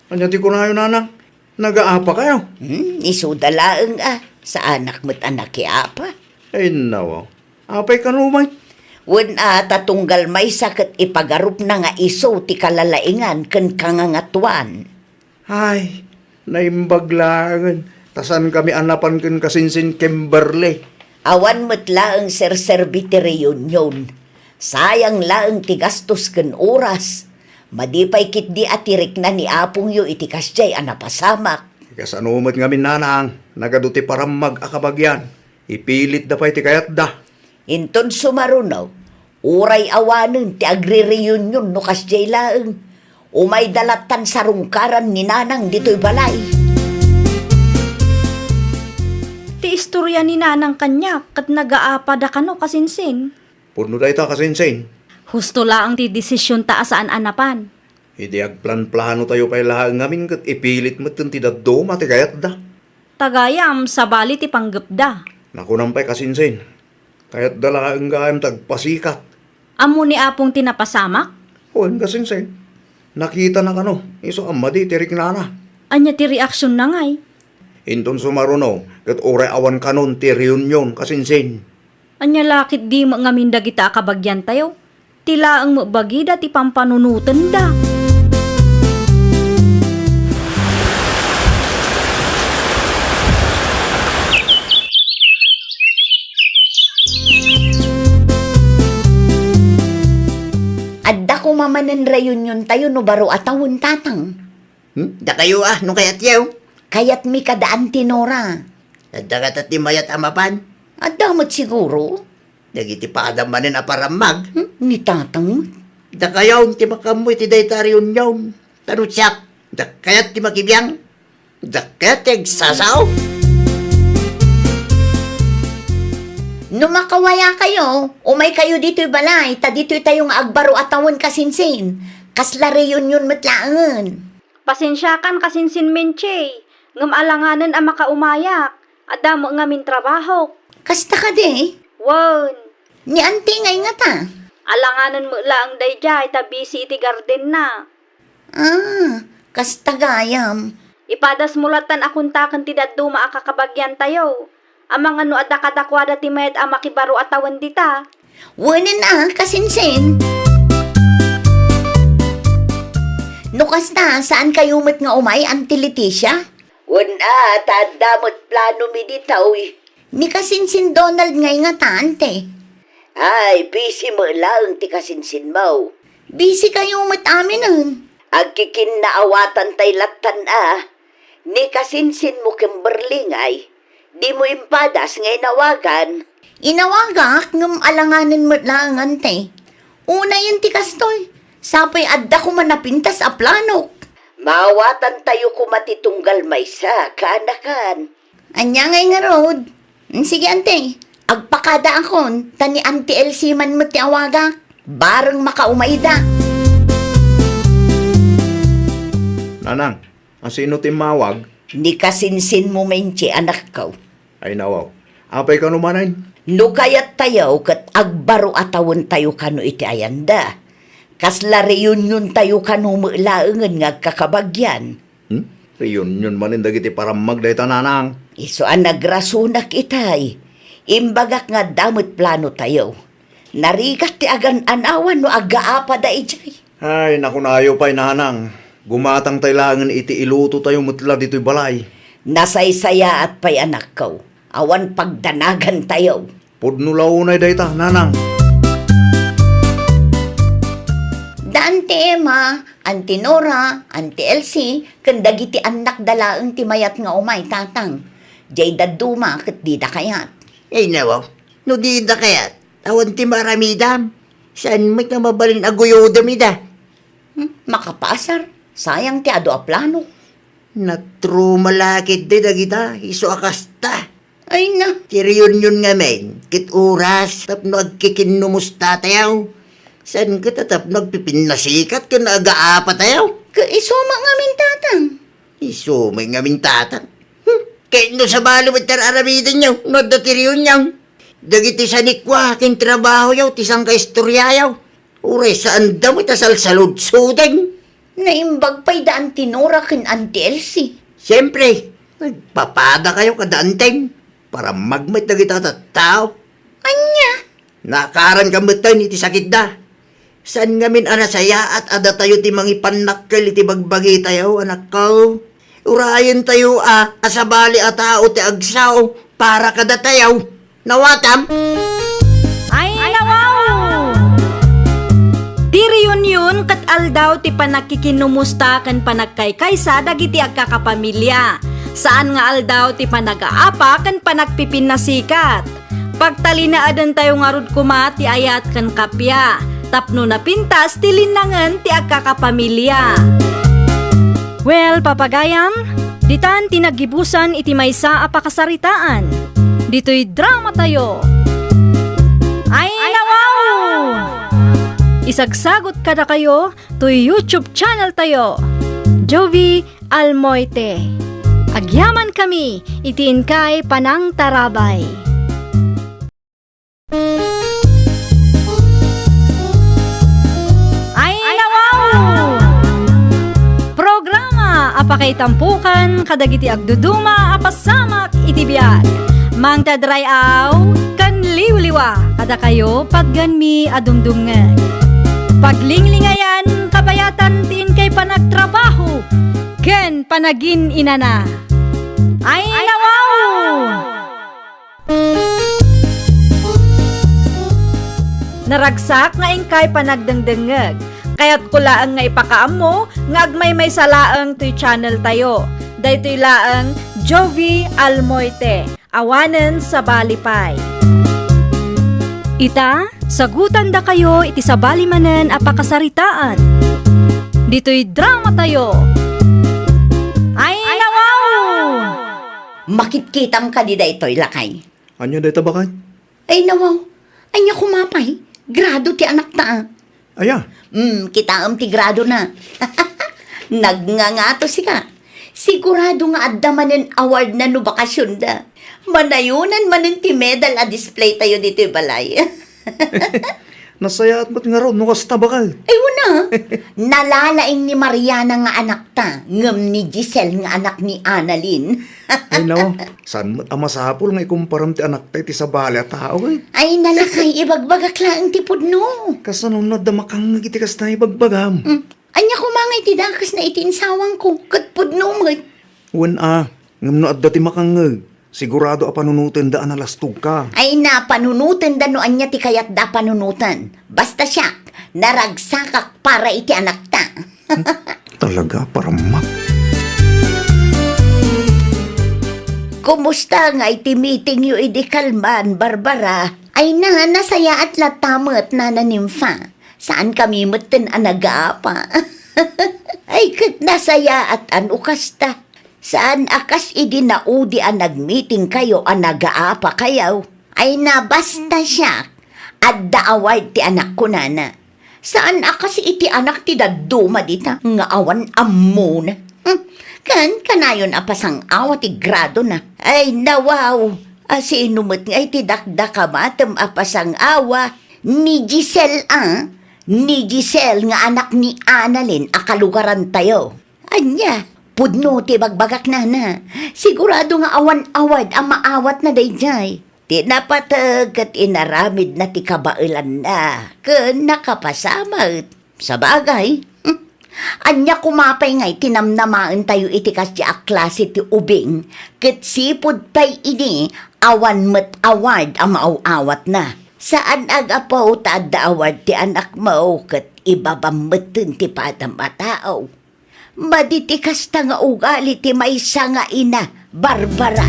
ania ti kunayo, Nanang? Nagaapakayo? Hmm, isuda laeng a, saanak met a nakiapa. Ay, nawa. Apay kano met? Wen a, ta tunggal maysa ket ipagarupna nga isu ti kalalaingan ken kangangatuan. Ay, naimbag laengen, ta saankami a napan ken kasinsin Kimberly. Awan met laeng serserbi ti reunion. Sayang laeng ti gastos ken oras. Madi pay ketdi a ti rikna ni apongyo iti kasdiay a napasamak. Kasano met ngamin, Nanang, nagadu ti parammag a kabagian. Ipilitda pay ti kayatda. Inton sumaruno, uray awanen ti agre-reunion no kasdiay laeng. Umayda lattan sarungkaran ni Nanang ditoy balay. Ti istoria ni Nanang kaniak ket nagaapada kano, kasinsin. Pudno dayta, kasinsin. Husto laeng ti desisionta a saan a napan. Idi agplanplano tayo pay laeng ngamin ket ipilit metten ti dadduma ti kayatda. Tagayam, sabali ti panggepda. Nakunam pay, kasinsin. Kayatda laeng gayam ti agpasikat. Ammo ni apong ti napasamak? Wen, kasinsin. Nakitana kano, isu a madi ti riknana. Ania ti reaksionna ngay? Inton sumaruno, ket uray awan kanon ti reunion, kasinsin. Ania la ketdi met ngamin dagita a kabagiantayo? Ti laeng met bagida ti pampanunotenda. Adda koma manen reuniontayo no baro a tawen, Tatang. Hmm? Dakayo a, no kayatyo? Kayatmi kada Auntie Nora. Adda kata ti mayat a mapan? Adda met siguro. Dagiti padam manen a parammag. Hmm? Ni Tatang met. Dakayo ti makaammo iti dayta a reunion. Ta no siak, dakayat ti makibiang. Dakayat ti agsasao. No makawayakayo, umaykayo ditoy balay, ta ditoytayo nga agbaro a tawen, kasinsin. Kasla reunion met laengen. Pasensiakan, kasinsin Menche, ngem alanganen a makaumayak, adda met ngamin trabahok. Kasta kadi? Wen. Ni Auntie ngay ngata? Alanganen met laeng daydiay ta busy iti gardenna. Ah, kasta gayam. Ipadasmo lattan a kontaken ti dadduma a kakabagiantayo. Amangan no adda kadakuada ti mayat a makibaro a tawen dita. Wenen a, kasinsin. No kasta, saankayo met nga umay, Auntie Leticia? Wen a, ta adda met planomi ditoy. Ni kasinsin Donald ngay ngata, Auntie? Ay, busy met laeng ti kasinsinmo. Busy kayo met aminen. Agkikinnaawatan tay lattan a. Ni kasinsinmo Kimberly ngay, dimo impadas nga inawagan? Inawagak ngem alanganen met laeng, Auntie. Unayen ti kastoy, sapay adda koma napintas a planok. Maawatantayo koma ti tunggal maysa, kaanakan. Ania ngay ngarud? Mm, sige, Auntie. Agpakadaakon, ta ni Auntie Elsie man met ti awagak. Bareng makaumayda. Nanang, a sino ti immawag? Ni kasinsinmo Menche, anakko. Ay, nawaw. Apay kano manen? No kayattayo ket agbaro a tawentayo kano iti ayanda. Kasla reuniontayo kano met laengen nga agkakabagian. Hmm? Reunion manen dagiti parammag dayta, Nanang. Isu a nagrasunak itay. Imbagak nga adda met planotayo. Narigat ti agan-anawan no aggaapada idiay. Ay, nakunayo pay, Nanang. Gumatangtay laengen iti ilutotayo met la ditoy balay. Nasaysayaat pay, anakko. Awan pagdanagantayo. Pudno la unay dayta, Nanang. Da Auntie Emma, Auntie Nora, Auntie Elsie, ken dagiti annakda laeng ti mayat nga umay, Tatang. Diay dadduma ket dida kayat. Ay, nawaw. No dida kayat, awan ti maaramidam. Saan met nga mabalin a guyodem ida? Hmm, makapaasar. Sayang ti adu a plano. Natruma la ketdi dagita, isu a kasta. Ay na. Ti reunion ngamin, ket oras tapno agkikinnumusta tayo. Saan ket a tapno agpipinnasikat ken agaapa tayo? Ka isu met ngamin, Tatang. Isu met ngamin, Tatang. Hmm. Ket no sabali met ti ar-aramidenyo, no adda ti reunion. Dagiti sanikua ken trabahoyo ti sangkaistoriayo. Uray saanda met a salsaludsoden. Naimbag pay da Auntie Nora ken Auntie Elsie. Siempre, nagpapadakayo kada antim. Para magmet dagita tattao. Ania? Naakaran ka metten iti sakitda. Saan ngamin a nasayaat a datayo ti mangipannakkel iti bagbagitayo, anakko. Urayentayo a, a sabali a tao ti agsao para kadatayo. Nawatam? Ay, nawaw! Ti reunion ket aldaw ti panagkikinumusta ken panagkaykaysa dagiti agkakapamilia. Saan nga aldaw ti panagaapa ken panagpipinnasikat. Pagtalinaedentayo ngarud koma ti ayat ken kappia, tapno napintas ti linnangen ti agkakapamilia. Well, papagayam, ditan ti naggibusan iti maysa a pakasaritaan. Ditoy dramatayo. Ay, nawaw! Isagsagut kadakayo toy YouTube channel tayo, Jovie Almoite. Agyamankami iti inkay panangtarabay. Ay, nawaw! Programa a pakaitampokan kadagiti agduduma a pasamak iti biag. Mangted ray-aw ken liwliwa kadakayo patgenmi a dumdumngeg. Paglinglingayan kabayatan ti inkay panagtrabaho ken panagin-inana. Ay, nawaw! Naragsak nga inkay panagdengdengngeg. Kayatko laeng nga ipakaammo nga agmaymaysa laeng toy channel tayo. Daytoy laeng Jovie Almoite. Awanen sabali pay. Ita, sagutandakayo iti sabali manen a pakasaritaan. Ditoy dramatayo. Ay, nawaw! Makitkitam kadi daytoy, lakay? Ania dayta, baket? Ay, nawaw. Ania koma pay? Grado ti anakta, a. Aya? Hmm, kitaem ti gradona. Nagngangato sika. Sigurado nga adda manen awardna no bakasionda. Manayonan manen ti medal a display tayo ditoy balay. Nasayaat met ngarud no kasta, baket. Ay, wen a. Nalalaing ni Mariana nga anakta, ngem ni Giselle nga anak ni Annalyn. Ay, nawaw. Saan met a masapul nga ikumparam ti anakta iti sabali a tao, eh? Ay, lakay, ibagbagak laeng ti pudno. Kasano no adda makangngeg iti kasta ibagbagam? Hmm. Ania koma nga iti dakesna iti insawangko, ket pudno met. Wen a, ngem no adda ti makangngeg, sigurado a panunotenda a nalastogka. Ay, na, panunotenda no ania ti kayatda a panunoten. Basta siak, naragsakak para iti anakta. Talaga, parammak. Kumusta ngay ti meetingyo idi kalman, Barbara? Ay na, nasayaat latta met, Nana Nympha. Saankami metten a nagaapa. Ay, ket nasayaat a no kasta. Saan a kas idi naudi a nagmeetingkayo a nagaapakayo. Ay na, basta siak, adda award ti anakko, Nana. Saan a kas iti anak ti dadduma dita nga awan ammona. Hmm, ken kanayon a pasang-awa ti gradona. Ay, nawaw! A sino met ngay ti dakdakamatem a pasang-awa? Ni Giselle a? Ni Giselle nga anak ni Annalyn a kalugarantayo. Ania, pudno ti ibagbagak, Nana. Sigurado nga awan award a maawatna daydiay. Ti napateg ket inaramidna ti kabaelanna ken nakapasa met. Sabagay, hmm, ania koma pay ngay ti namnamaentayo iti kasdiay a klase ti ubing ket sipud pay idi awan met award a maaw-awatna? Saan a gapu ta adda award ti anakmo ket ibabam metten ti padam a tao. Madi ti kasta nga ugali ti maysa nga ina, Barbara.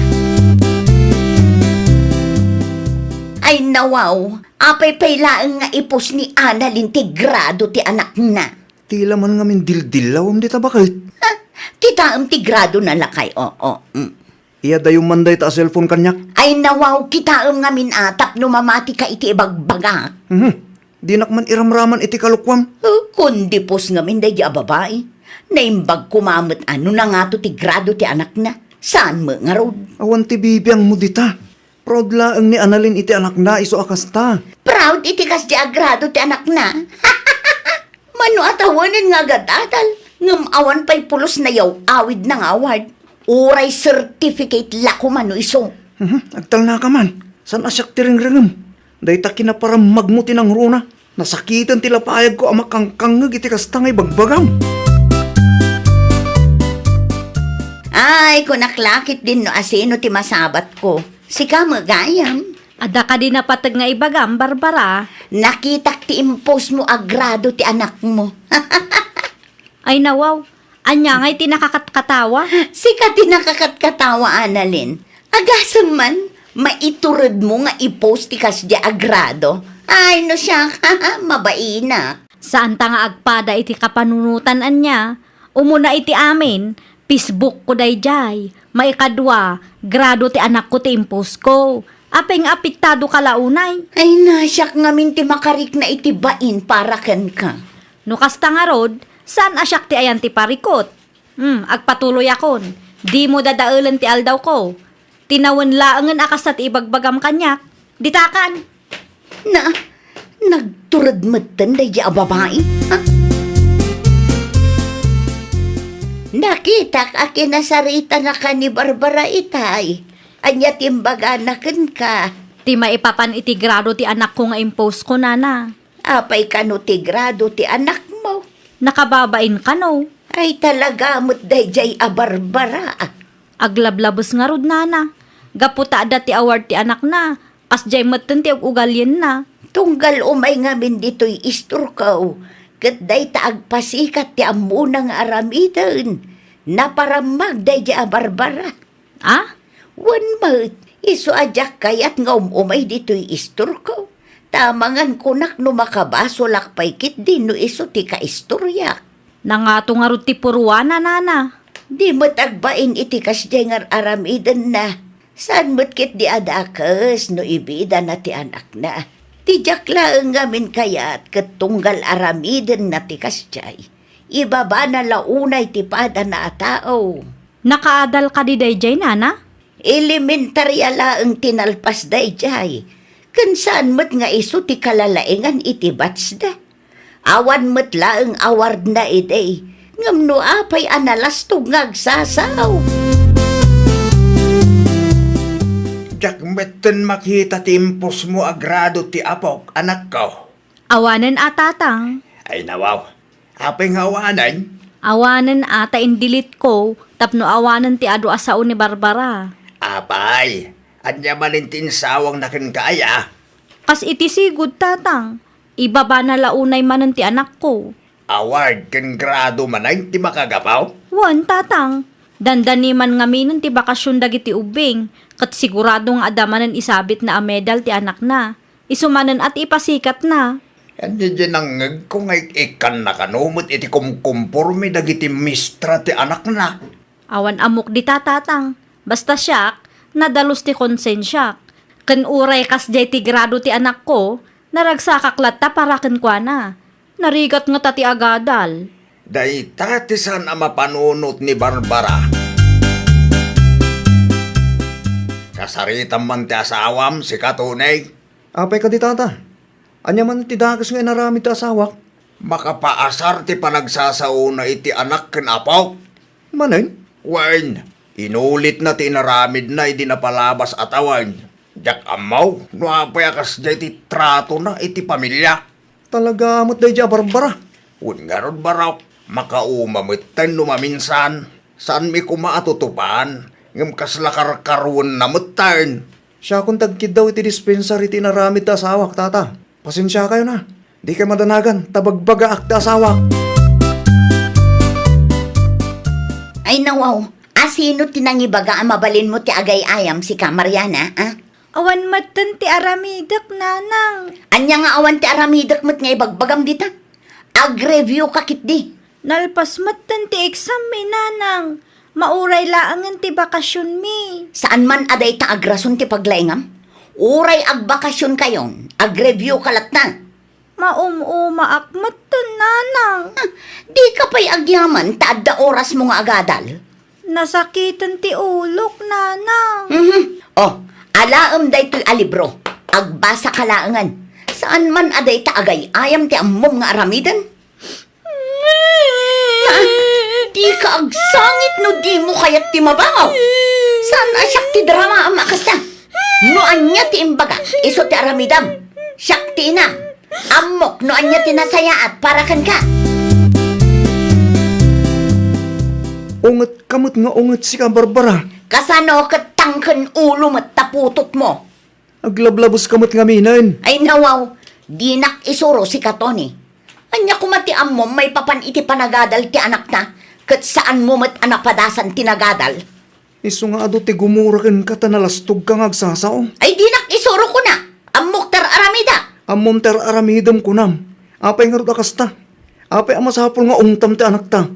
Ay, nawaw, apay pay laeng nga ipus ni Annalyn ti grado ti anakna? Ti la man ngamin dildillawem dita, baket. Ha? Kitaem ti gradona, lakay, oo. Mm. Iadayo man dayta a cellphone kaniak. Ay, nawaw, kitaem ngamin a tapno mamatika iti ibagbagak. Mhm. Dinak man iramraman iti kalokuam. Oh, kundi pos ngamin daydi a babai. Naimbag koma met a no nangato ti grado ti anakna. Saan met ngarud? Awan ti bibiangmo dita. Proud laeng ni Annalyn iti anakna, isu a kasta. Proud iti kasdi a grado ti anakna? Mano a tawenen nga agadadal, ngem awan pay pulos nayaw-awidna nga award. Uray certificate la koma no isu. Mhm, agtalnaka man. Saan a siak ti ringrengem? Dayta kinaparammagmo ti nangruna. Nasakiten ti lapayagko a makangkangngeg iti kasta nga ibagbagam. Ay, kunak la ketdin no asino ti masabatko. Sika met gayam. Adda kadi napateg nga ibagam, Barbara? Nakitak ti impostmo a grado ti anakmo. Ay, nawaw. Ania ngay ti nakakatkatawa? Sika ti nakakatkatawa, Annalyn. Agasem man, maituredmo nga i-post ti kasdiay a grado. Ay, no siak, mabainak. Saanta nga agpada iti kapanunotan ania? Umuna iti amin, Facebook ko daydiay. Maikadua, grado ti anakko ti impostko. Apay nga apektado ka la unay? Ay, na, siak ngamin ti makarikna iti bain para kenka. No kasta ngarud, saan a siak ti ayan ti parikut? Hmm, agpatuloyakon. Dimo dadaelen ti aldawko. Tinawen laengen a kasta ti ibagbagam kaniak. Ditakan! Na, nagtured metten daydi a babai, ha? Nakitak a kinasaritanaka ni Barbara itay. Ania ti imbagana kenka? Ti maipapan iti grado ti anakko nga impostko, nana. Apay kano ti grado ti anakmo? Nakababain kano? Ay, talaga met daydiay a Barbara. Aglablabes ngarud, nana. Gapu ta adda ti award ti anakna, kasdiay metten ti ug-ugalienna. Tunggal umay ngamin ditoy istorko, ket dayta agpasikat ti ammona nga aramiden. Naparammag daydiay a Barbara. Ah? Wen met, isu a diak kayat nga um-umay ditoy istorko. Ta amangan kunak no makabasolak pay ketdi no isu ti kaistoriak. Nangato ngarud ti purwana, nana. Di met agbain iti kasdiay nga ar-aramidenna. Saan met ketdi a dakes no ibidana ti anakna. Ti diak laeng ngamin kayat ket tunggal aramidenna ti kasdiay. Ibabana la unay ti padana a tao. Nakaadal kadi daydiay, nana? Elementaria laeng ti nalpas daydiay. Ken saan met nga isu ti kalalaengan iti batchda. Awan met laeng awardna idi, ngem no apay a nalastog nga agsasao. Diak metten makita ti impostmo a grado ti apok, anakko. Awanen a, tatang. Ay, nawaw. Apay nga awanen? Awanen a, ta in-delete ko tapno awanen ti adu a sao ni Barbara. Apay, ania manen ti insawangna kenka aya? Kas iti sigud, tatang. Ibabana la unay manen ti anakko. Award ken grado manen ti makagapu? Wen, tatang. Dandani man ngaminen ti bakasion dagiti ubbing, ket sigurado nga adda manen isabitna a medal ti anakna. Isu manen a ti ipasikatna. Ania diay nangngegko nga ik-ikkanna kano met iti kumkumporme dagiti mistra ti anakna? Awan ammok dita, tatang. Basta siak, nadalus ti konsensiak. Ken uray kasdiay ti grado ti anakko, naragsakak latta para kenkuana. Narigat ngata ti agadal. Dayta ti saan a mapanunot ni Barbara. Kasaritam man ti asawam, sika, Tony? Apay kadi, tata? Ania man ti dakes nga inaramid ti asawak? Makapaasar ti panagsasaona iti anak ken apok. Manen? Wen, inulitna ti inaramidna idi napalabas a tawen. Diak ammo no apay a kasdiay ti tratona iti pamiliak. Talaga met daydiay a Barbara. Wen ngarud, Barok, makauma metten no maminsan. Saanmi koma a tutupan, ngem kasla karkaruenna metten. Siakon ti agkiddaw iti dispensary ti inaramid ti asawak, tata. Pasensiakayon a. Dikay madanagan, ta bagbagaak ti asawak. Ay, nawaw, asino ti nangibaga a mabalinmo ti agay-ayam, sika, Mariana, a? Awan metten ti aramidek, nanang. Ania nga awan ti aramidek met nga ibagbagam dita? Ag-review ka ketdi. Nalpas metten ti exam mi, Nanang. Mauray laengen ti bakasionmi. Saan man a dayta agrason ti paglaingam? Uray agbakasionkayon, agreviewka latta. Maum-umaak metten, Nanang. Ha, dika pay agyaman ta adda orasmo nga agadal. Nasakiten ti ulok, Nanang. Mhm. Oh, alaem daytoy a libro. Agbasaka laengen. Saan man a dayta agay-ayam ti ammom nga aramiden? Haan, dika agsangit no dimo kayat ti mabangaw. Saan a siak ti dramaam a kasta? No ania ti imbagak, isu ti aramidam. Siak ti inam. Ammok no ania ti nasayaat para kenka. Ungetka met nga unget sika, Barbara. Kasano ket tangken ulo met ta putotmo? Aglablabuska met ngaminen. Ay, nawaw, dinak isuro sika, Tony. Ania koma ti ammom maipapan iti panagadal ti anakna, ket saanmo met a napadasan ti nagadal? Isu nga adu ti gumura kenka ta nalastogka nga agsasao. Ay, dinak isuro kuna. Ammok ti ar-aramida. Ammom ti ar-aramidem kunam. Apay ngarud a kasta? Apay a masapul nga ungtam ti anakta?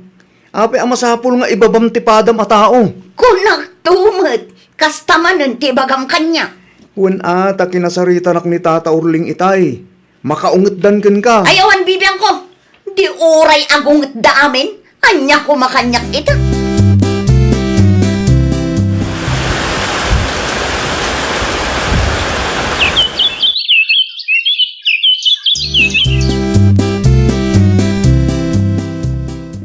Apay a masapul nga ibabam ti padam a tao? Kunakto met, kasta manen ti ibagam kaniak. Wen a, ta kinasaritanak ni Tata Orling itay. Makaungetdan kenka. Ay, awan bibiangko. Di uray agungetda amin. Ania koma kaniak ita?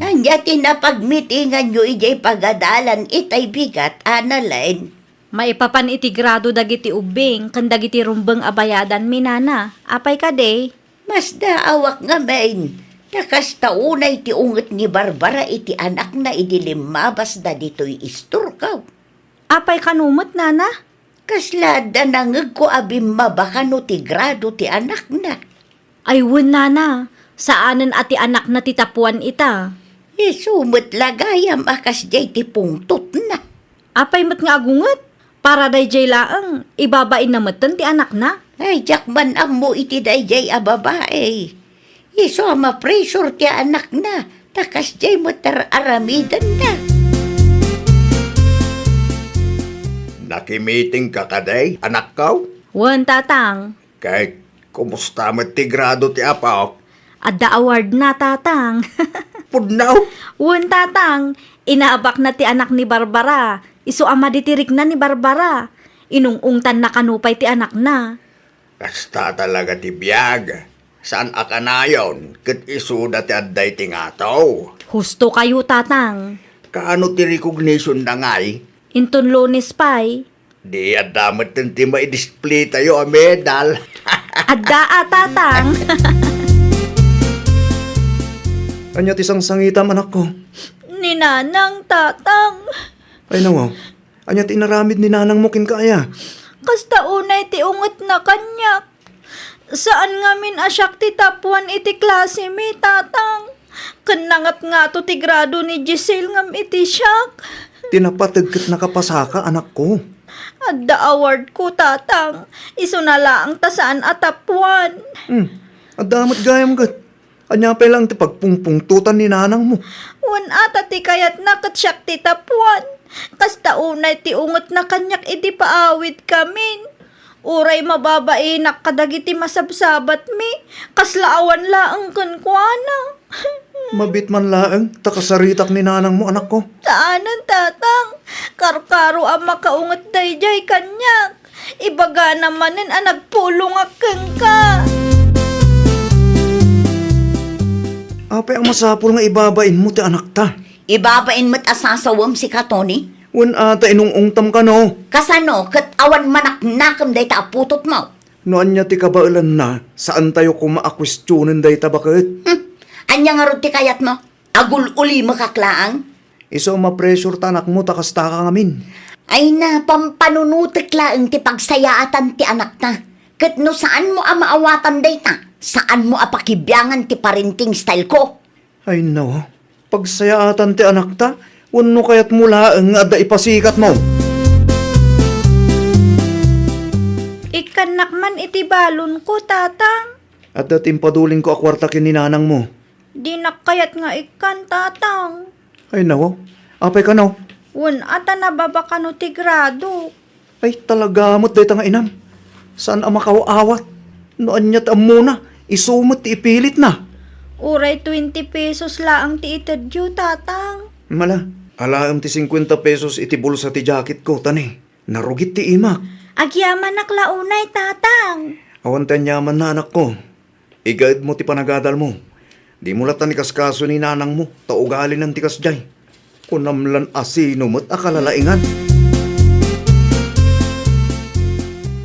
Ania ti napagmitinganyo idiay pagadalan itay bigat, Annalyn? Maipapan iti grado dagiti ubbing ken dagiti rumbeng a bayadanmi, Nana. Apay kadi? Masdaawak ngamin, ta kasta unay ti unget ni Barbara iti anakna idi limmabasda ditoy istorkaw. Apay kano met, Nana? Kasla adda nangegko a bimmaba kano ti grado ti anakna. Ay wen, Nana, saanen a ti anakna ti tapuan ita. Isu met la gayam a kasdiay ti pungtotna. Apay met nga agunget? Para daydiay laeng, ibabainna metten ti anakna? Ay, diak man ammo iti daydiay a babai. Isu a mapressure ti anakna, ta kasdiay met ar-aramidenna. Nakimitingka kadi, anakko? Wen, Tatang. Ket kumusta met ti grado ti apok? Adda awardna, Tatang. Pudno? Wen, Tatang. Inaabakna ti anak ni Barbara. Isu a madi ti rikna ni Barbara. Inung-ungtanna kano pay ti anakna. Kasta talaga ti biag. Saan a kanayon ket isuda ti adda iti ngato. Husto kayo, Tatang. Kaano ti recognition-na ngay? Inton Lunes pay. Di adda metten ti maidisplay tayo a medal. Adda a, Tatang. Ania ti sangsangitam, anakko? Ni Nanang, Tatang. Ay, nawaw. Ania ti inaramid ni nanangmo kenka aya? Kasta unay ti ungetna kaniak. Saan ngamin a siak ti tapuan iti klasemi, Tatang. Ken nangatngato ti grado ni Giselle ngem iti siak. Ti napateg ket nakapasaka, anakko. Adda awardko, Tatang. Isuna laeng ta saan a tapuan. Hmm. Adda met gayam ket. Ania pay laeng ti pagpungpungtotan ni nanangmo? Wen a, ta ti kayatna ket siak ti tapuan. Kasta unay ti ungetna kaniak idi paawidkamin. Uray mababainak kadagiti masabsabatmi, kasla awan laeng kenkuana. Mabiit man laeng ta kasaritak ni nanangmo, anakko. Saanen, Tatang. Karkaro a makaunget daydiay kaniak. Ibagana manen a nagpulongak kenka. Apay a masapul nga ibabainmo ti anakta? Ibabain met a sasawem sika, Tony. Wen a, ta inung-ungtam kano. Kasano ket awan manaknakem dayta a putotmo? No ania ti kabaelanna, saantayo koma a kuestionen dayta baket. Hmm. Ania ngarud ti kayatmo? Agul-ulimekak laeng? Isu a ma-pressure ta anakmo ta kastaka ngamin. Ay na, pampanunotek laeng ti pagsayaatan ti anakta. Ket no saanmo a maawatan dayta, saanmo a pakibiangan ti parenting style ko. Ay no, pagsayaatan ti anakta, wenno kayatmo laeng nga adda ipasikatmo? Ikkannak man iti balonko, Tatang. Adda ti impadulingko a kuarta ken ni nanangmo. Dinak kayat nga ikkan, Tatang. Ay, nawaw. Apay kano? Wen, a ta nababa kano ti grado. Ay, talaga met dayta nga inam. Saan a makaawat? No ania ti ammona, isu met ti ipilitna. Uray twenty pesos laeng ti itedyo, Tatang. Mala, alaem ti cincuenta pesos iti bulsa ti jacketko, tani. Narugit ti imak. Agyamanak la unay, Tatang. Awan ti aniamanna, anakko. Igaedmo ti panagadalmo. Dimo latta ikaskaso ni nanangmo, ta ugalinan ti kasdiay. Kunam lan a sino met a kalalaingan.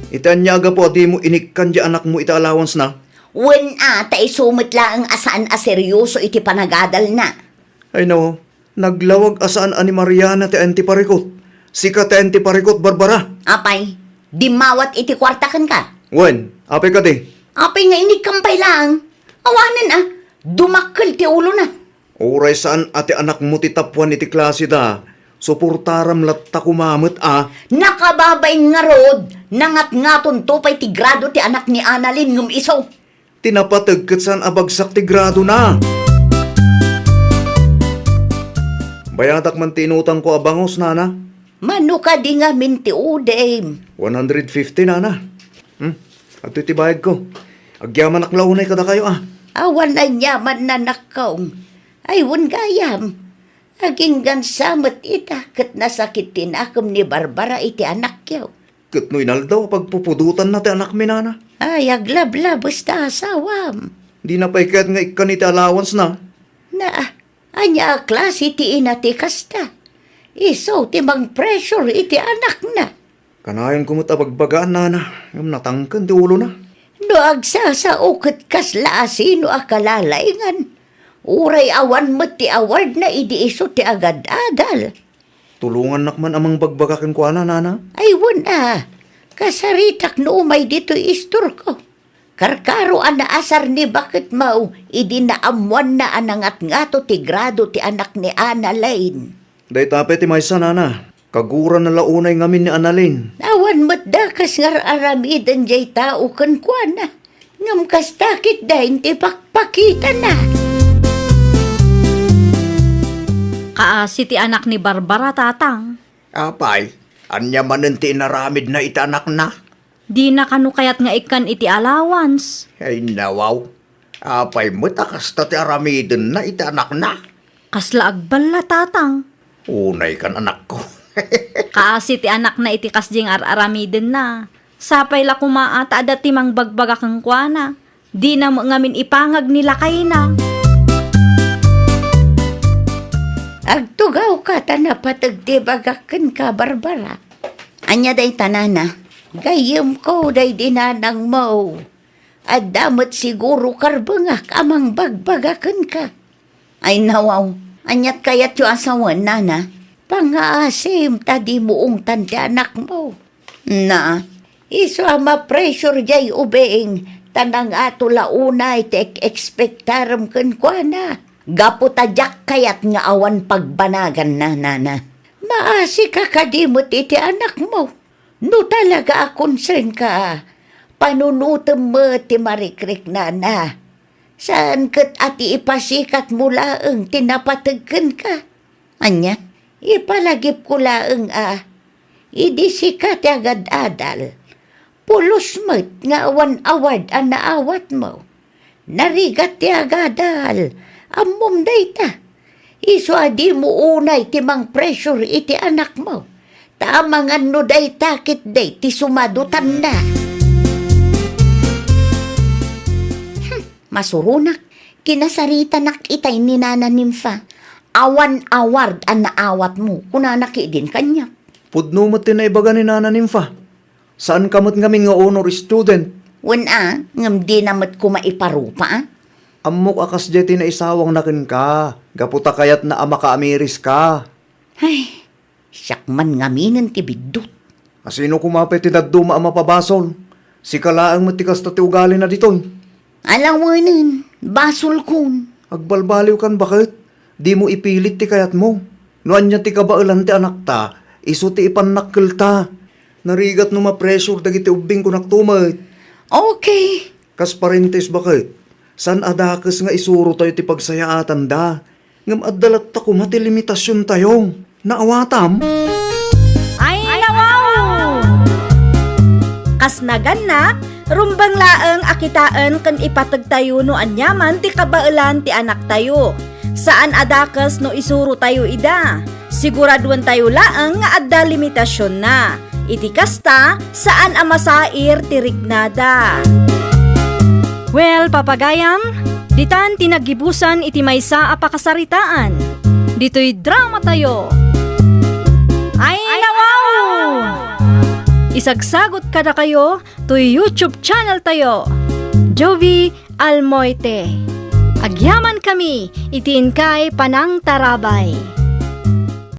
Iti ania a gapu a dimo inikkan di anakmo iti allowance na? Wen a, ta isu met laeng a saan a seryoso iti panagadalna. Ay, no. Naglawag a saan a ni Mariana ti ayan ti parikut. Sika ti ayan ti parikut, Barbara. Apay, dimmawat iti kuarta kenka? Wen, apay kadi? Apay nga inikkam pay laeng? Awanen a, dumakkel ti ulona. Uray saan a ti anakmo ti tapuan iti klaseda, suportaram latta koma met a. Nakababain ngarud, nangatngatonto pay ti grado ti anak ni Annalyn ngem isu. Ti napateg ket saan a bagsak ti gradona. Bayadak man ti inutangko a bangus, nana. Mano kadi ngamin ti udim? One hundred fifty, nana. Hmm? Adtoy ti bayadko. Agyamanak la unay kadakayo, a. Awan aniamanna, anakko. Ay, wen gayam. Aginggansa met ita ket nasakit ti nakem ni Barbara iti anakyo. Ket no inaldaw a pagpupudotanna ti anakmi, nana? Ay, aglablabes ta asawam. Dina pay kayat nga ikkan iti allowance na? Na, ania a klase ti ina ti kasta? Isu ti mang-pressure iti anakna. Kanayonko met a bagbagaan, nana, ngem natangken ti ulona. No agsasao ket kasla a sino a kalalaingan, uray awan met ti awardna idi isu ti agad-adal. Tulongannak man a mangbagbaga kenkuana, nana. Ay, wen a. Kasaritak no umay ditoy istorko. Karkaro a naasar ni baketmo idi naammoanna a nangatngato ti grado ti anak ni Annalyn. Dayta pay ti maysa, nana. Kagurana la unay ngamin ni Annalyn. Awan met dakas nga ar-aramiden diay tao kenkuana. Ngem kasta ketdin ti pakpakitana. Kaasi ti anak ni Barbara, Tatang. Apay, ania manen ti inaramidna iti anakna? Dina kano kayat nga ikkan iti allowance? Ay, nawaw. Apay met a kasta ti aramidenna iti anakna? Kasla agballa, Tatang. Unay kan, anakko. Kaasi ti anakna iti kasdiay nga ar-aramidenna. Sapay la koma a ta adda ti mangbagbaga kenkuana. Dina met ngamin ipangag ni lakayna. Agtugawka ta napateg ti bagak kenka, Barbara. Ania dayta, nana? Gayyemko daydi nanangmo. Adda met siguro karbengak a mangbagbaga kenka. Ay, nawaw, aniat kayatyo a sawen, nana? Pangngaasim ta dimo ungtan ti anakmo. Na, isu a ma-pressure diay ubing, ta nangato la unay ti ek-ekspektarem kenkuana. Gapu ta diak kayat nga awan pagbanaganna, nana. Maasika kadi met iti anakmo. No talaga a concern ka, panunotem met ti marikriknana. Saan ket a ti ipasikatmo laeng ti napateg kenka. Ania, ipalagipko laeng a, idi sika ti agad-adal, pulos met nga awan award a naawatmo. Narigat ti agadal, ammom dayta. Isu a dimo unay ti mang-pressure iti anakmo, ta amangan no dayta ketdi ti sumadutanna. Hmm, masuronak, kinasaritanak itay ni Nana Nympha. Awan award a naawatmo, kunana ketdin kaniak. Pudno met ti naibaga ni Nana Nympha. Saanka met ngamin nga honor student. Wen a, ngem dina met koma iparupa a. Ammok a kasdiay ti naisawangna kenka, gapu ta kayatna a makaamiriska. Ay, siak man ngaminen ti biddut. Asino koma pay ti dadduma a mapabasol? Sika laeng met ti kasta ti ugalina ditoy. Alawenen, basolkon. Agbalbaliwkan baket. Dimo ipilit ti kayatmo. No ania ti kabaelan ti anakta, isu ti ipannakkelta. Narigat no ma-pressure dagiti ubbing, kunakto met. Okay. Kas parentes baket, Saan a dakes nga isurotayo ti pagsayaatanda, ngem adda latta koma ti limitasiontayo. Naawatam? Ay, nawaw! Kas nagannak, rumbeng laeng a kitaen ken ipategtayo no aniaman ti kabaelan ti anaktayo. Saan a dakes no isurotayo ida. Siguraduentayo laeng nga adda limitasionna. Iti kasta, saan a masair ti riknada. Well, papagayam, ditan ti naggibusan iti maysa a pakasaritaan. Ditoy dramatayo. Ay, nawaw! Isagsagot kadakayo toy YouTube channel tayo, Jovie Almoite. Agyamankami iti inkay panangtarabay.